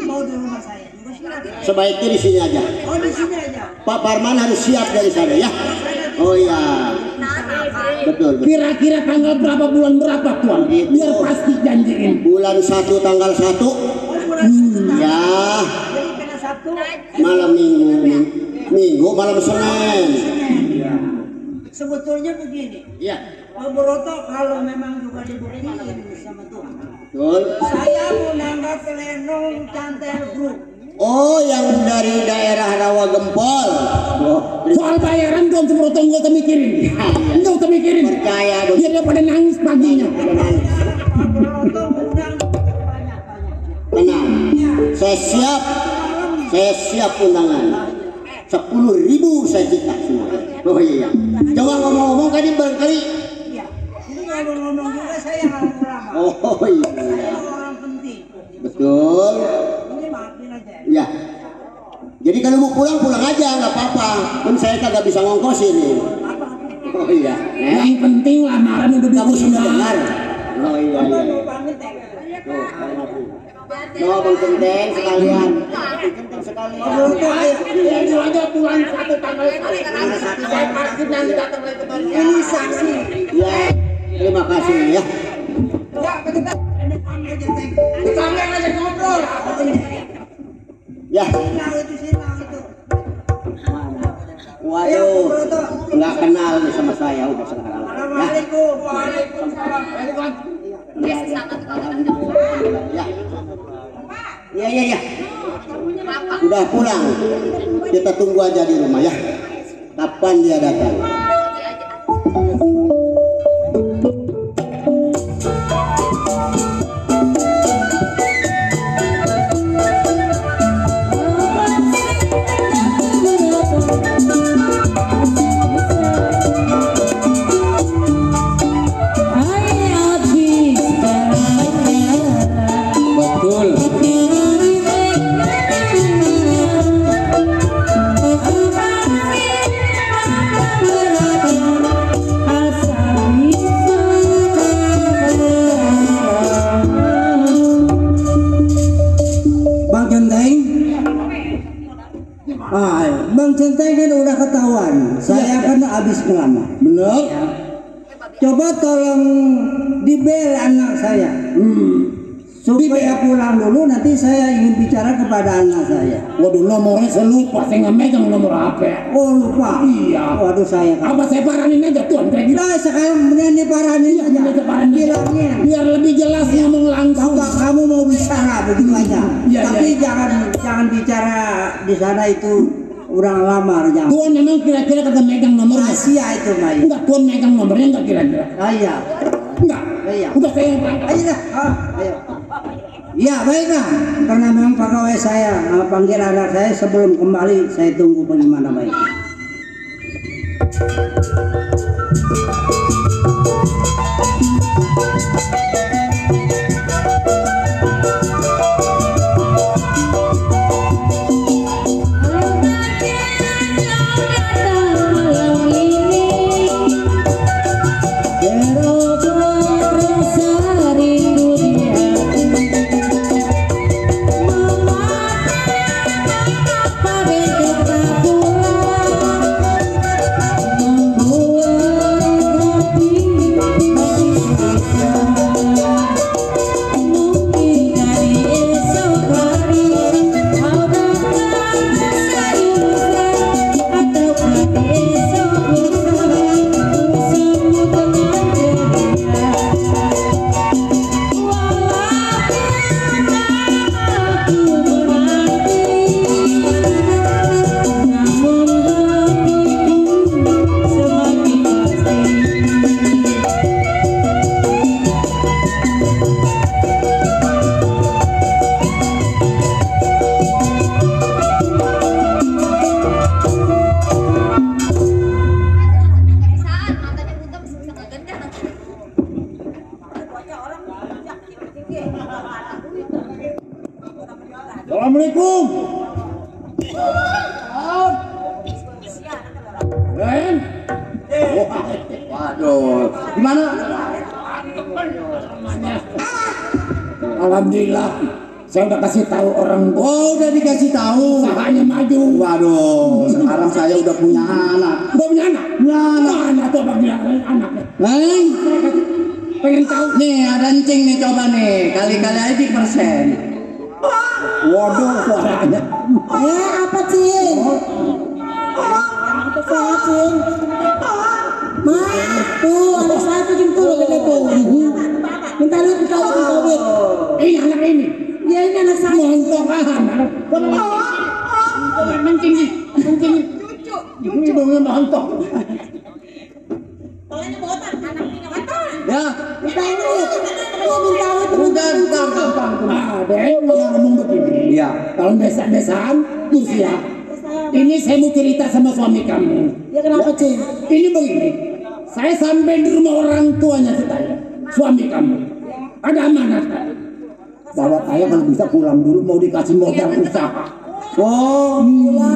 Mau di rumah saya juga silakan. Sebaiknya di sini aja. Oh di sini aja. Pak Parman harus siap dari sana ya. Oh iya. Betul. Betul. Kira-kira tanggal berapa bulan berapa Tuan? Biar pasti janjiin. Bulan 1 tanggal 1. Oh bulan Sabtu. Ya. Jadi kena Sabtu. Malam Minggu malam Senin. Sebetulnya begini. Iya. Pak Broto kalau memang juga dibuktiin sama Tuhan. Betul. Saya mau nanggap Lenong Cantel Group. Oh yang dari daerah Rawa Gempol. Oh, Soal bayaran Tuan Subroto nggak usah mikirin. Nggak usah mikirin. percaya Biar dia pada nangis paginya. Pak Broto undang banyak-banyak. tenang. Saya siap undangan. 10.000 saya cetak semua. Oh iya. Coba ngomong-ngomong tadi berkali. Iya. Ini ngomong-ngomong juga saya harus lama. Oh iya. Saya orang penting. Betul. Ini maafin aja. Ya. Jadi kalau mau pulang aja nggak apa-apa. Kan saya kagak bisa ngongkosin nih. Oh iya. Yang penting lamaran udah Kamu sudah diterima. dengar? Oh iya iya. Mau pamit ya. No Bang Centeng sekalian. Centeng sekalian. Broto ayo. Ini aja bulan 1 tanggal 1. Saya pasti nanti datang lagi ke Ini saksi. Ya. Terima kasih ya. Ya, kita ini pamit aja, Teng. Sampai aja ngobrol. Ya. Sinau itu, sinau itu. Waduh. Nggak kenal nih sama saya udah sekarang. Ya. Assalamualaikum. Waalaikumsalam. Ya. Ya ya ya. Udah pulang. Kita tunggu aja di rumah ya. Kapan dia datang? Betul. karena habis lama. Benar. Ya. Coba tolong dibel anak saya. Supaya pulang dulu, nanti saya ingin bicara kepada anak saya. Waduh, nomornya saya lupa, saya nggak megang nomor HP. Oh lupa? Iya. Waduh saya. Apa saya paranin aja tuan kayak gitu? Nah sekarang beneran diparanin aja. Bilangnya. Biar lebih jelas ngomong langsung. Kamu mau bicara begitu aja. Iya, Tapi iya. jangan bicara di sana itu orang lamar jangan. Tuan memang kira-kira kagak megang nomornya? Rahasia itu Mai. Enggak, tuan megang nomornya enggak kira-kira? Iya. Enggak. Iya. Udah saya Ayo dah. Ayo. Ya baiklah, karena memang pegawai saya panggil anak saya sebelum kembali, saya tunggu bagaimana baik. Assalamualaikum. Ren. Waduh, gimana? Alhamdulillah, saya udah kasih tahu orang tua. Oh udah dikasih tahu. Usahanya maju. Waduh, sekarang saya udah punya anak. Udah punya anak? Punya anak. Mana tuh bang bilang anaknya? Neng, Pengen tahu? nih ada encing nih coba nih, kali-kali aja di persen. Waduh, suaranya. Apa Cing? Apa sehat Cing? Ma, tuh anak saya tuh Cing tuh gede tuh. Minta duit, minta duit. Ini anak ini. Ya ini anak saya. Montok anak. Mencing nih, mencing. Ini hidungnya montok. Ya, Minta duit. Minta duit. udah gampang. Ada yang ngomong begini. Iya. Kalau desa-desaan, Rusia. Ini saya mau cerita sama suami kamu. Ya kenapa Cing? Ini begini. Saya sampai di rumah orang tuanya si Taya, suami kamu. Ada amanat kan? Bahwa Taya kalau bisa pulang dulu, mau dikasih modal usaha. Oh,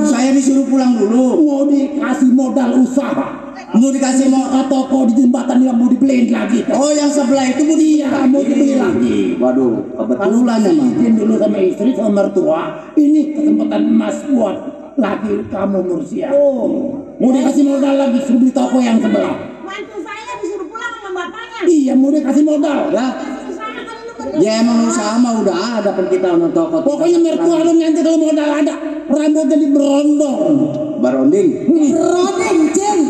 saya disuruh pulang dulu. Mau dikasih modal usaha. Mau dikasih Mau ke toko di jembatan yang mau dibeliin lagi. Oh, yang sebelah itu mau Mau dibeli lagi. Waduh, kebetulan emang. Izin dulu sama istri sama mertua. Ini kesempatan emas buat laki kamu Mursia. Mau dikasih modal lagi, suruh beli toko yang sebelah. Mantu saya disuruh pulang sama bapaknya. Iya, mau dikasih modal. Ya emang usaha mah udah ada kan kita untuk toko. Pokoknya mertua lu nanti kalau modal ada, rambut jadi berondong. Baronding. Rodeng Cing.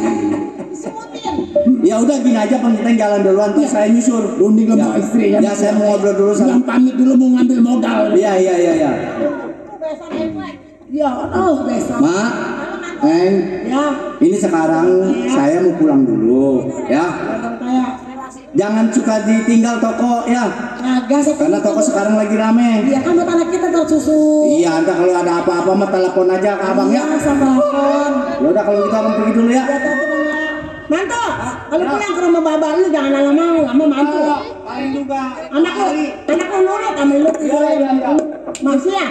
Ya udah gini aja pengen jalan duluan tuh saya nyusul. Runding sama istri Ya saya mau ngobrol dulu sama. Yang pamit dulu mau ngambil modal. Iya. Ya, besok. Mak, Neng, Ya, ini sekarang saya mau pulang dulu, ya. Jangan suka ditinggal toko ya, agak sih. karena toko sekarang lagi rame. Iya kan buat anak kita tahu susu. Iya, entah kalau ada apa-apa mah telepon aja ke abang ya. Sama telepon. Ya udah kalau gitu abang pergi dulu ya. Mantu, kalau pulang ke rumah bapak lu jangan lama-lama mantu. Paling juga. Anak lu nurut sama lu. Masih ya?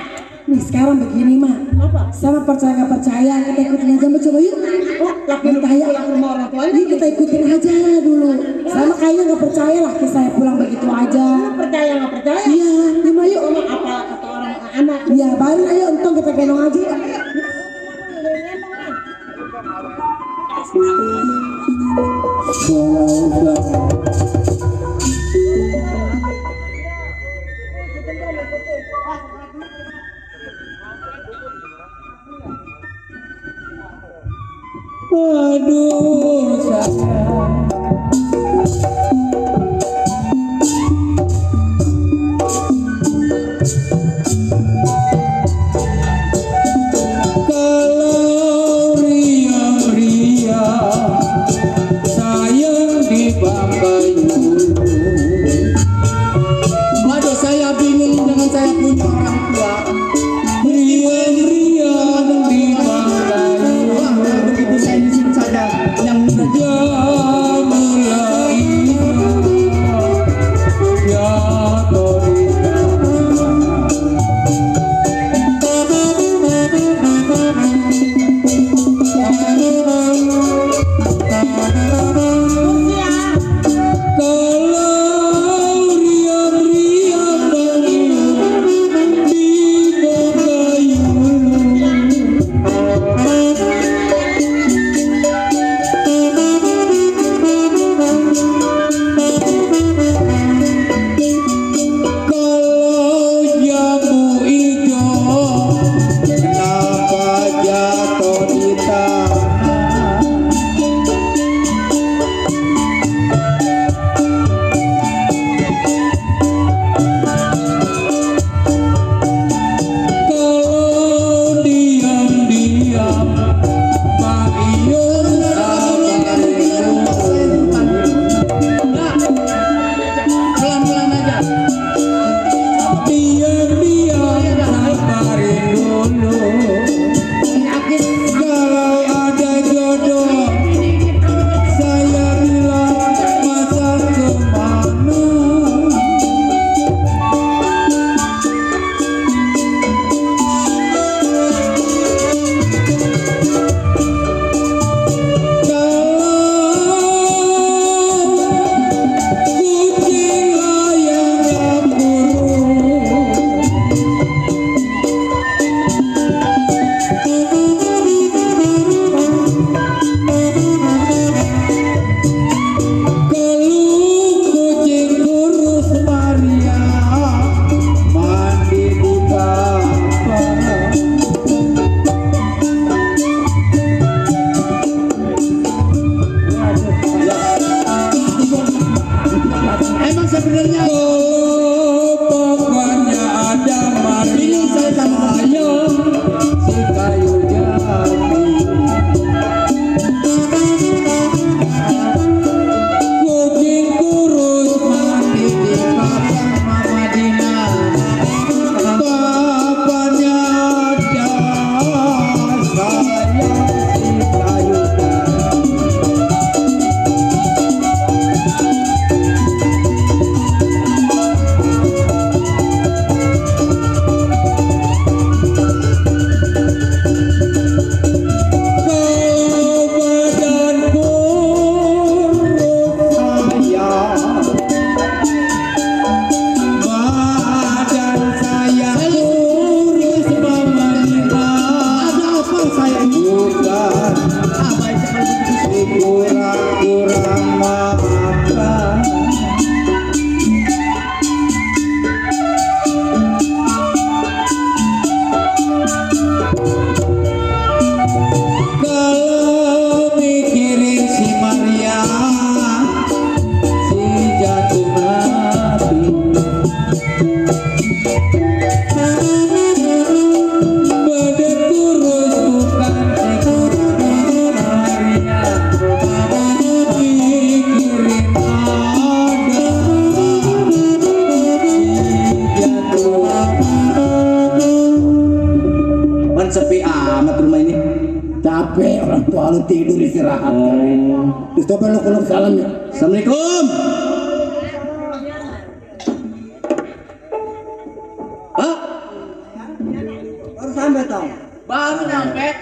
Nih sekarang begini mah. Apa? Sama percaya nggak percaya kita ikutin aja coba yuk. Oh, laki Taya ke rumah orang tuanya. Ini kita ikutin aja dulu. Sama kayaknya nggak percaya laki saya pulang begitu aja. Percaya nggak percaya? Iya, lima yuk. Apa kata orang anak? Iya, baru ayo untung kita gendong aja. Aduh sayang, kalau riang-riang sayang di Bangkayul. Waduh, saya bingung dengan saya punya orang tua. Riang-riang di Bangkayul. Wah, begitu saya di sini saja yang Lalu tidur istirahat. Terus coba lu kalau salam ya. Assalamualaikum. Hah? Baru sampai toh?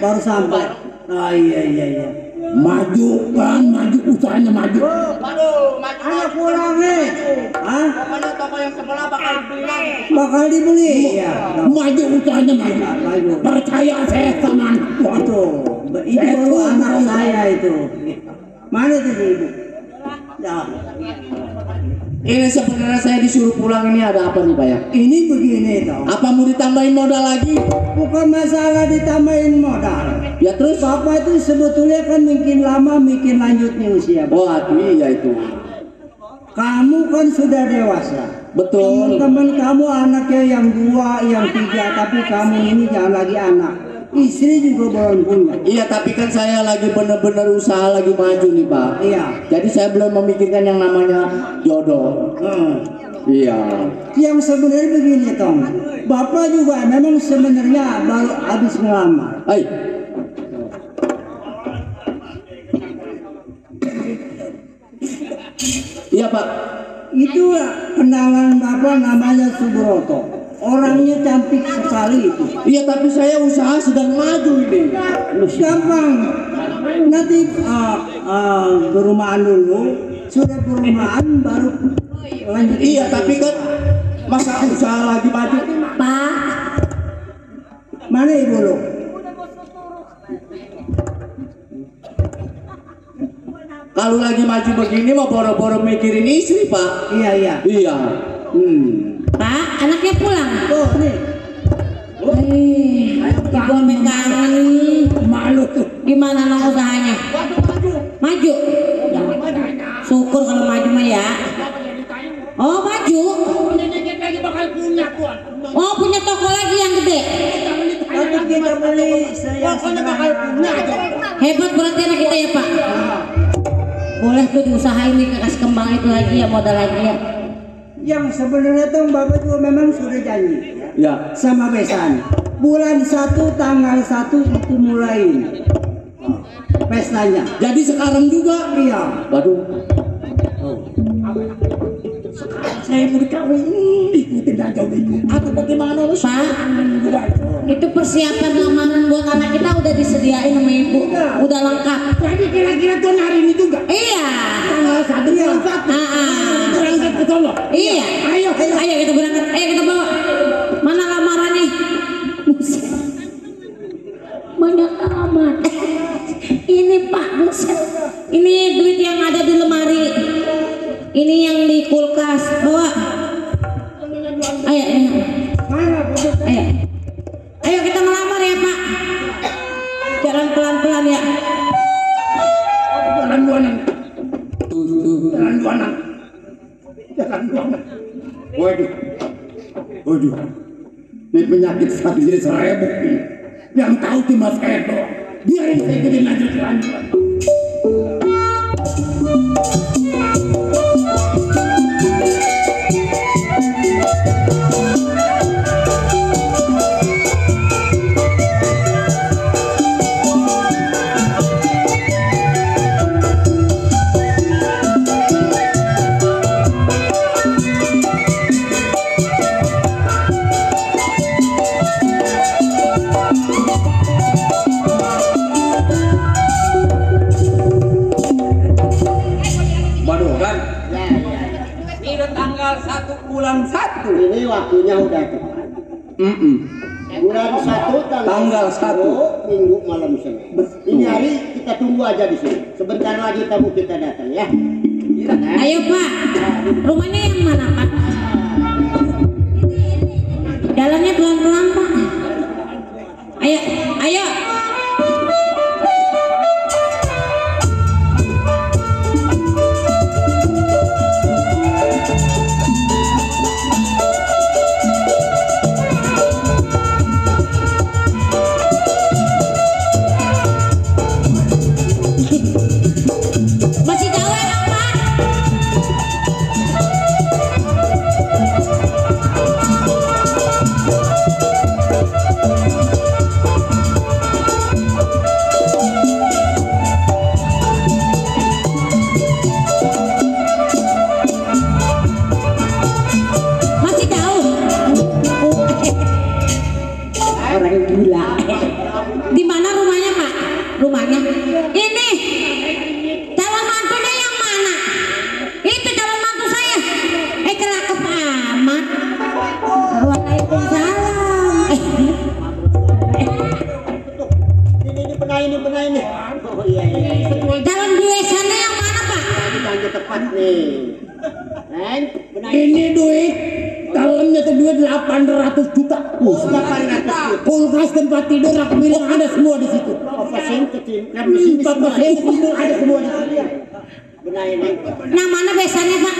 Baru sampai. Ah iya. Maju kan, maju usahanya maju. Waduh, maju. Ayo pulang nih. Hah? Pokoknya toko yang sebelah bakal dibeli lagi. Bakal dibeli. Iya. Maju usahanya maju. Percaya saya sama anak tua tuh. Itu baru anak saya itu. Mana tuh ibu? Ya. Ini sebenarnya saya disuruh pulang ini ada apa nih Pak ya? Ini begini toh. Apa mau ditambahin modal lagi? Bukan masalah ditambahin modal. Ya terus? Bapak itu sebetulnya kan makin lama makin lanjutnya usia. Wah iya itu. Kamu kan sudah dewasa. Betul. Teman-teman kamu anaknya yang 2, yang 3, tapi kamu ini jangan lagi anak. Istri juga belum punya. Iya tapi kan saya lagi bener-bener usaha lagi maju nih Pak. Iya. Jadi saya belum memikirkan yang namanya jodoh. Iya. Yang sebenarnya begini Tom. Bapak juga memang sebenarnya baru habis ngelamar. Hai. Iya Pak. Itu kenalan Bapak namanya Subroto. Orangnya cantik sekali itu. Iya tapi saya usaha sedang maju ini. Gampang. Nanti berumahan dulu. Sudah berumahan baru lanjut. Iya tapi kan masa usaha lagi maju. Pak, Mana ibu lu? Kalau lagi maju begini mau boro-boro mikirin istri Pak. Iya iya. Iya. Pak, anaknya pulang. Oh nih. Ibu sampai kangen. Malu tuh. Gimana nong usahanya? Maju. Syukur kalau maju mah ya. Oh maju. Oh punya toko lagi yang gede. Nanti kita beli pokoknya bakal punya. Hebat berarti anak kita ya Pak. Boleh tuh diusahain nih kasih kembang itu lagi ya modal lagi ya. Yang sebenarnya tuh Bapak juga memang sudah janji Ya. sama besan. Bulan 1 tanggal 1 itu mulai pestanya. Jadi sekarang juga. Iya. Waduh. Saya mau dikawin. Ikutin aja ibu. Atau bagaimana lu? Pak, itu persiapan lamaran buat anak kita udah disediain sama ibu. Udah lengkap. Jadi kira-kira tuh hari ini juga. Iya. Tanggal 1 bulan 1. Berangkat ke Solo. Iya. Ayo. Ayo kita berangkat. Ayo kita bawa. Mana lamarannya? Banyak amat. Ini Pak, buset. Ini duit yang ada di lemari. Ini yang di kulkas. Bawa. Ayo. Ayo. Ayo kita melamar ya Pak. Jalan pelan-pelan ya. Jalan buanan. Jalan buanan. Jalan buanan. Waduh. Waduh. Ini penyakit sendiri 1000. Yang tahu cuma saya doang. Biarin saya jadi lanjut. Ini waktunya udah tepat. Bulan 1 tanggal 1 Minggu malam Senin. Ini hari kita tunggu aja di sini. Sebentar lagi tamu kita datang ya. Ayo Pak. Rumahnya yang mana Pak? Jalannya pelan-pelan Pak. Ayo, ayo. Masih jauh ya Pak? Neng, benar. Ini duit, dalamnya tuh duit 800 juta. 800 juta. Kulkas, tempat tidur, rak bilang ada semua di situ. Apa sih kecil? Kan di sini Papa saya tidur ada semua di situ. benar Neng. Nah mana besannya Pak?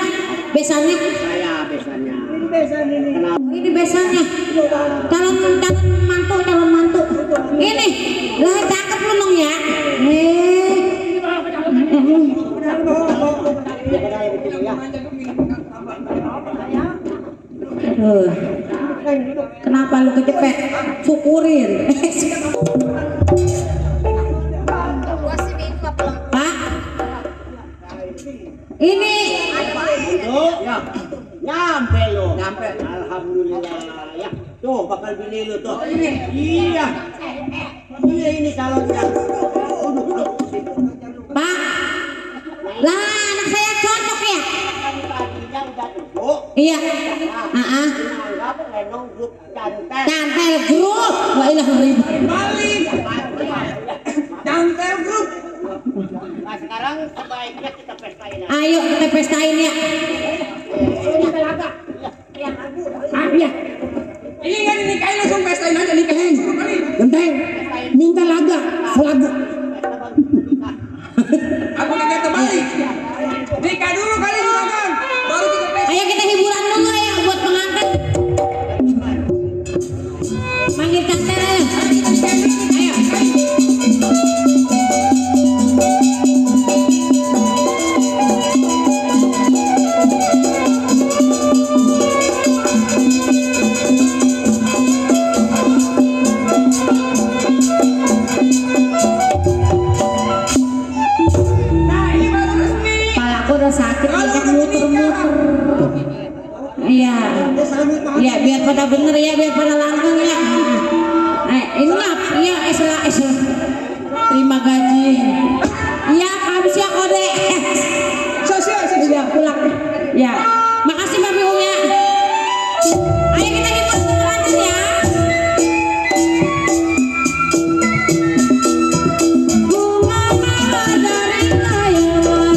Besannya? Saya besannya. Ini besannya. Calon mantu. Ini lah cakep lu nong ya. Kenapa lu kecepet? Syukurin. Pak, ini Ya, nyampe lo. Nyampe. Alhamdulillah. Ya, tuh bakal beli lo tuh. Iya. Iya ini calonnya. Pak, lah anak saya cocok ya? Tadinya udah duduk. Iya. Anggap Lenong grup cantel. Cantel grup. Wah ilah ribut. Cantel grup. Nah sekarang sebaiknya kita pestain. Ayo kita pestain ya. Iya. Ini kan nikahin langsung pestain aja nikahin. Genteng, minta laga, selagu. Aku nikah terbalik. Nikah dulu kali silakan. Baru kita pestain. Ayo kita hiburan dulu ya buat pengantin. Manggil cantel ayo. Ayo. Kepalaku udah sakit, banyak muter-muter. Iya, iya biar pada bener ya, biar pada langgeng ya. Ini apa? Iya, eslah. Terima gaji. Iya, habis ya kode. Udah pulang. Ya, makasih Mbak Biung ya. Ayo kita hiburan lanjut ya. Bunga mawar dari kayangan.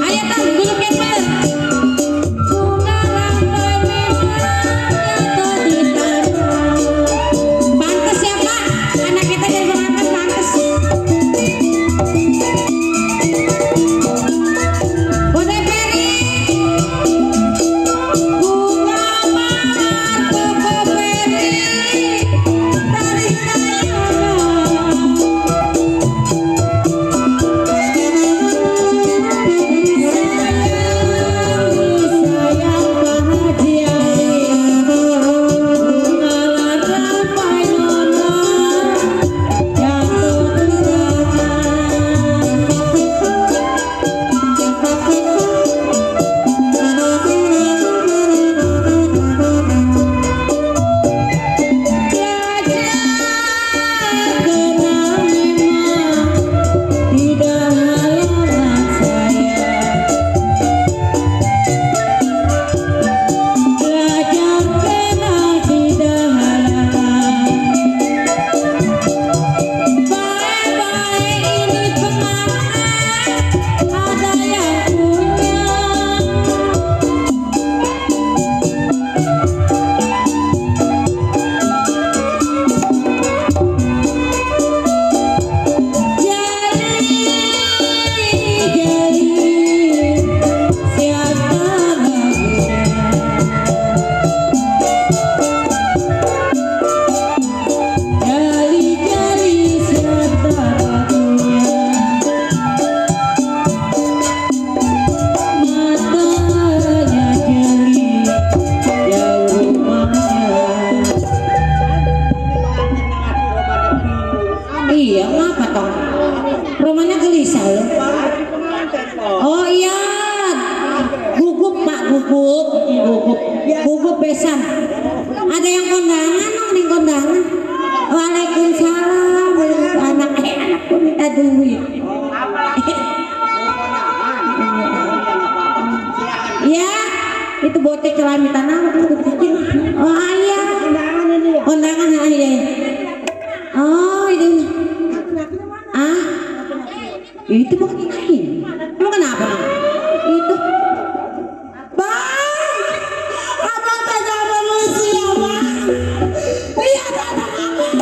Ayo Tan, duduk yang bener. Bunga rambai merah jatuh di tanah. Pantes ya Pak, anak kita jadi pengantin pantes. Kode Peri. Bunga mawar koko Peri dari kayangan. Sayang bahagia bunga rampai nono jatuh di tidak halangan saya. Belajar kenal tidak halangan. Baik-baik ini pengantin ada yang punya. Jali siapa lagunya. Jali siapa lagunya. Matanya jeli jauh rumahnya. Iya, ngapa toh? Rumahnya gelisah loh. Oh iya, gugup Pak, gugup besan. Ada yang kondangan, nih kondangan. Waalaikumsalam, anak pun minta duit. Ya, itu bocah celamitan anak kecil. Oh iya, kondangan ini ya. Kondangan iya. Itu bukan dinaik. Emang kenapa Nang? Itu. Bang, abang tega manusia bang. Lihat anak abang.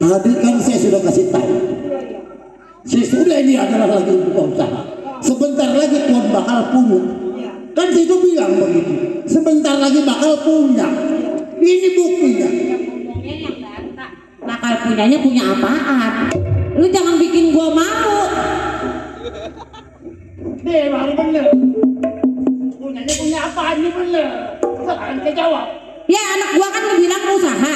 Tadi kan saya sudah kasih tahu. Sesudah ini adalah lagi untuk usaha. Sebentar lagi Tuhan bakal punya. Kan saya itu bilang begitu. Sebentar lagi bakal punya. Ini buktinya. Bakal punyanya punya apaan? Lu jangan bikin gua malu. Deh, baru bener. Punyanya punya apaan nih bener? Sekarang saya jawab. Ya anak gua kan bilang usaha.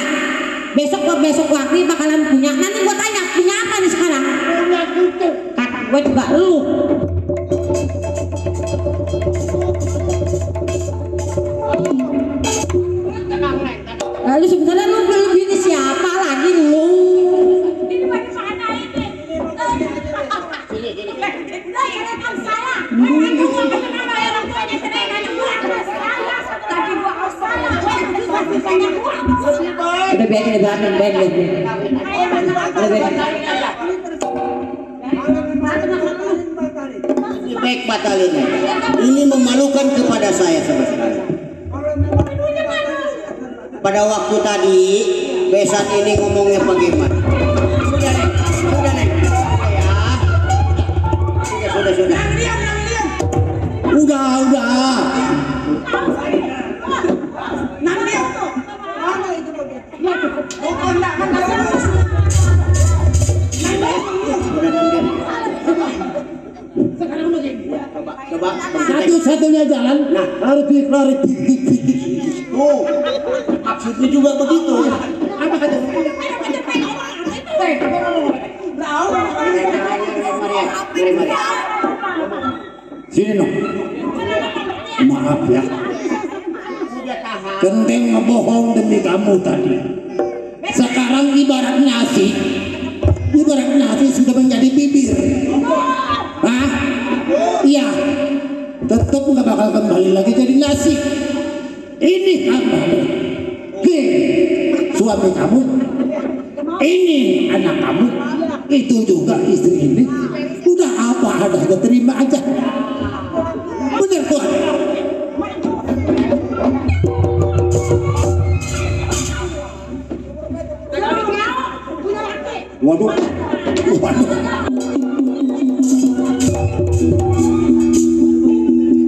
Besok waktu bakalan punya. Nanti gua tanya punya apa nih sekarang? Punya gitu. Kata gua juga lu. Lalu sebenarnya lu belum ini siapa lagi lu? Ini bagaimana ini? Udah biarin Baik batalin. Ini memalukan kepada saya sama sekali. Pada waktu tadi besan ini ngomongnya bagaimana? Sudah Neng. Sudah. Udah. Coba. Satu-satunya jalan harus diklarifikasi. Oh, maksudnya juga begitu. Apa kata? Mari. Sini no. Maaf ya. Centeng ngebohong demi kamu tadi. ibarat nasi sudah menjadi bibir. Hah? Iya, tetap nggak bakal kembali lagi jadi nasi. Ini apa? Suami kamu, ini anak kamu, itu juga istri ini. Udah apa ada terima aja. Bener Tuhan. Waduh.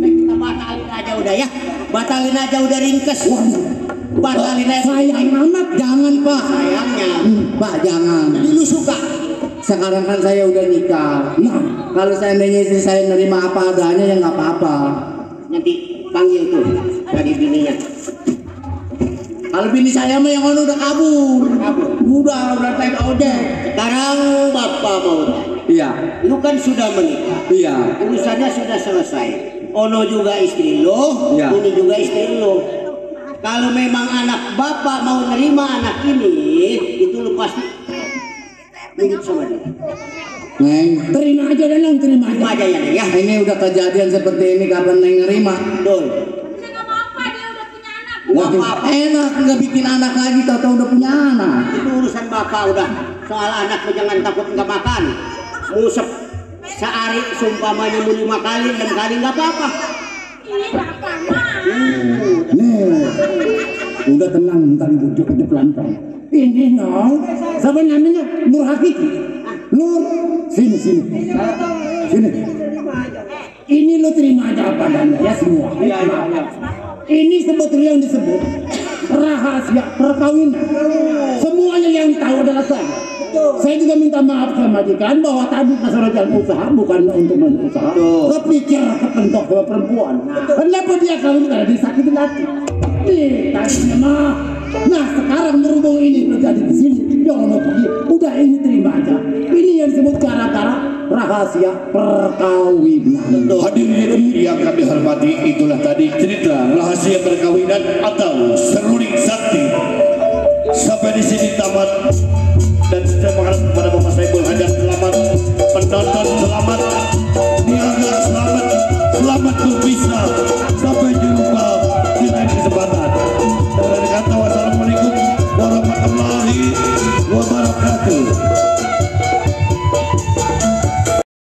Kita batalin aja udah ya. Batalin aja udah ringkes. Batalin aja. Sayang amat, jangan Pak. Sayangnya. Pak jangan. Jadi lu suka. Sekarang kan saya udah nikah. Nah, kalau seandainya istri saya nerima apa adanya ya nggak apa-apa. Nanti panggil tuh dari bininya. Kalau bini saya mah yang udah kabur. Udah naik ojek. Sekarang bapak mau tanya. Iya. Lu kan sudah menikah. Iya. Urusannya sudah selesai. Ono juga istri lo, Iya. ini juga istri lo. Kalau memang anak bapak mau nerima anak ini, itu lu pasti nurut sama dia. Neng, terima aja deh Neng, terima Terima aja. aja ya Neng ya. Ini udah kejadian seperti ini kapan Neng nerima? Betul. Wah, enak nggak bikin anak lagi, tau-tau udah punya anak. Itu urusan bapak udah. Soal anak jangan takut nggak makan. Musep sehari sumpamanya mau 5 kali, 6 kali nggak apa-apa. Nih, udah tenang, ntar bujuk itu pelan-pelan. Ini Nong, siapa namanya? Nur Hakiki. Nur, sini. Ini lo terima aja apa adanya ya semua. Ini sebetulnya yang disebut rahasia perkawinan. Semuanya yang tahu adalah saya. Saya juga minta maaf sama majikan bahwa tadi masalah jalan usaha bukan untuk berusaha. Kepikir kepentok sama perempuan. Kenapa dia kawin karena disakitin hati? Nih tadinya mah. Nah sekarang berhubung ini terjadi di sini, jangan mau pergi. Udah ini terima aja. Ini yang disebut gara-gara rahasia perkawinan. Hadirin yang kami hormati, itulah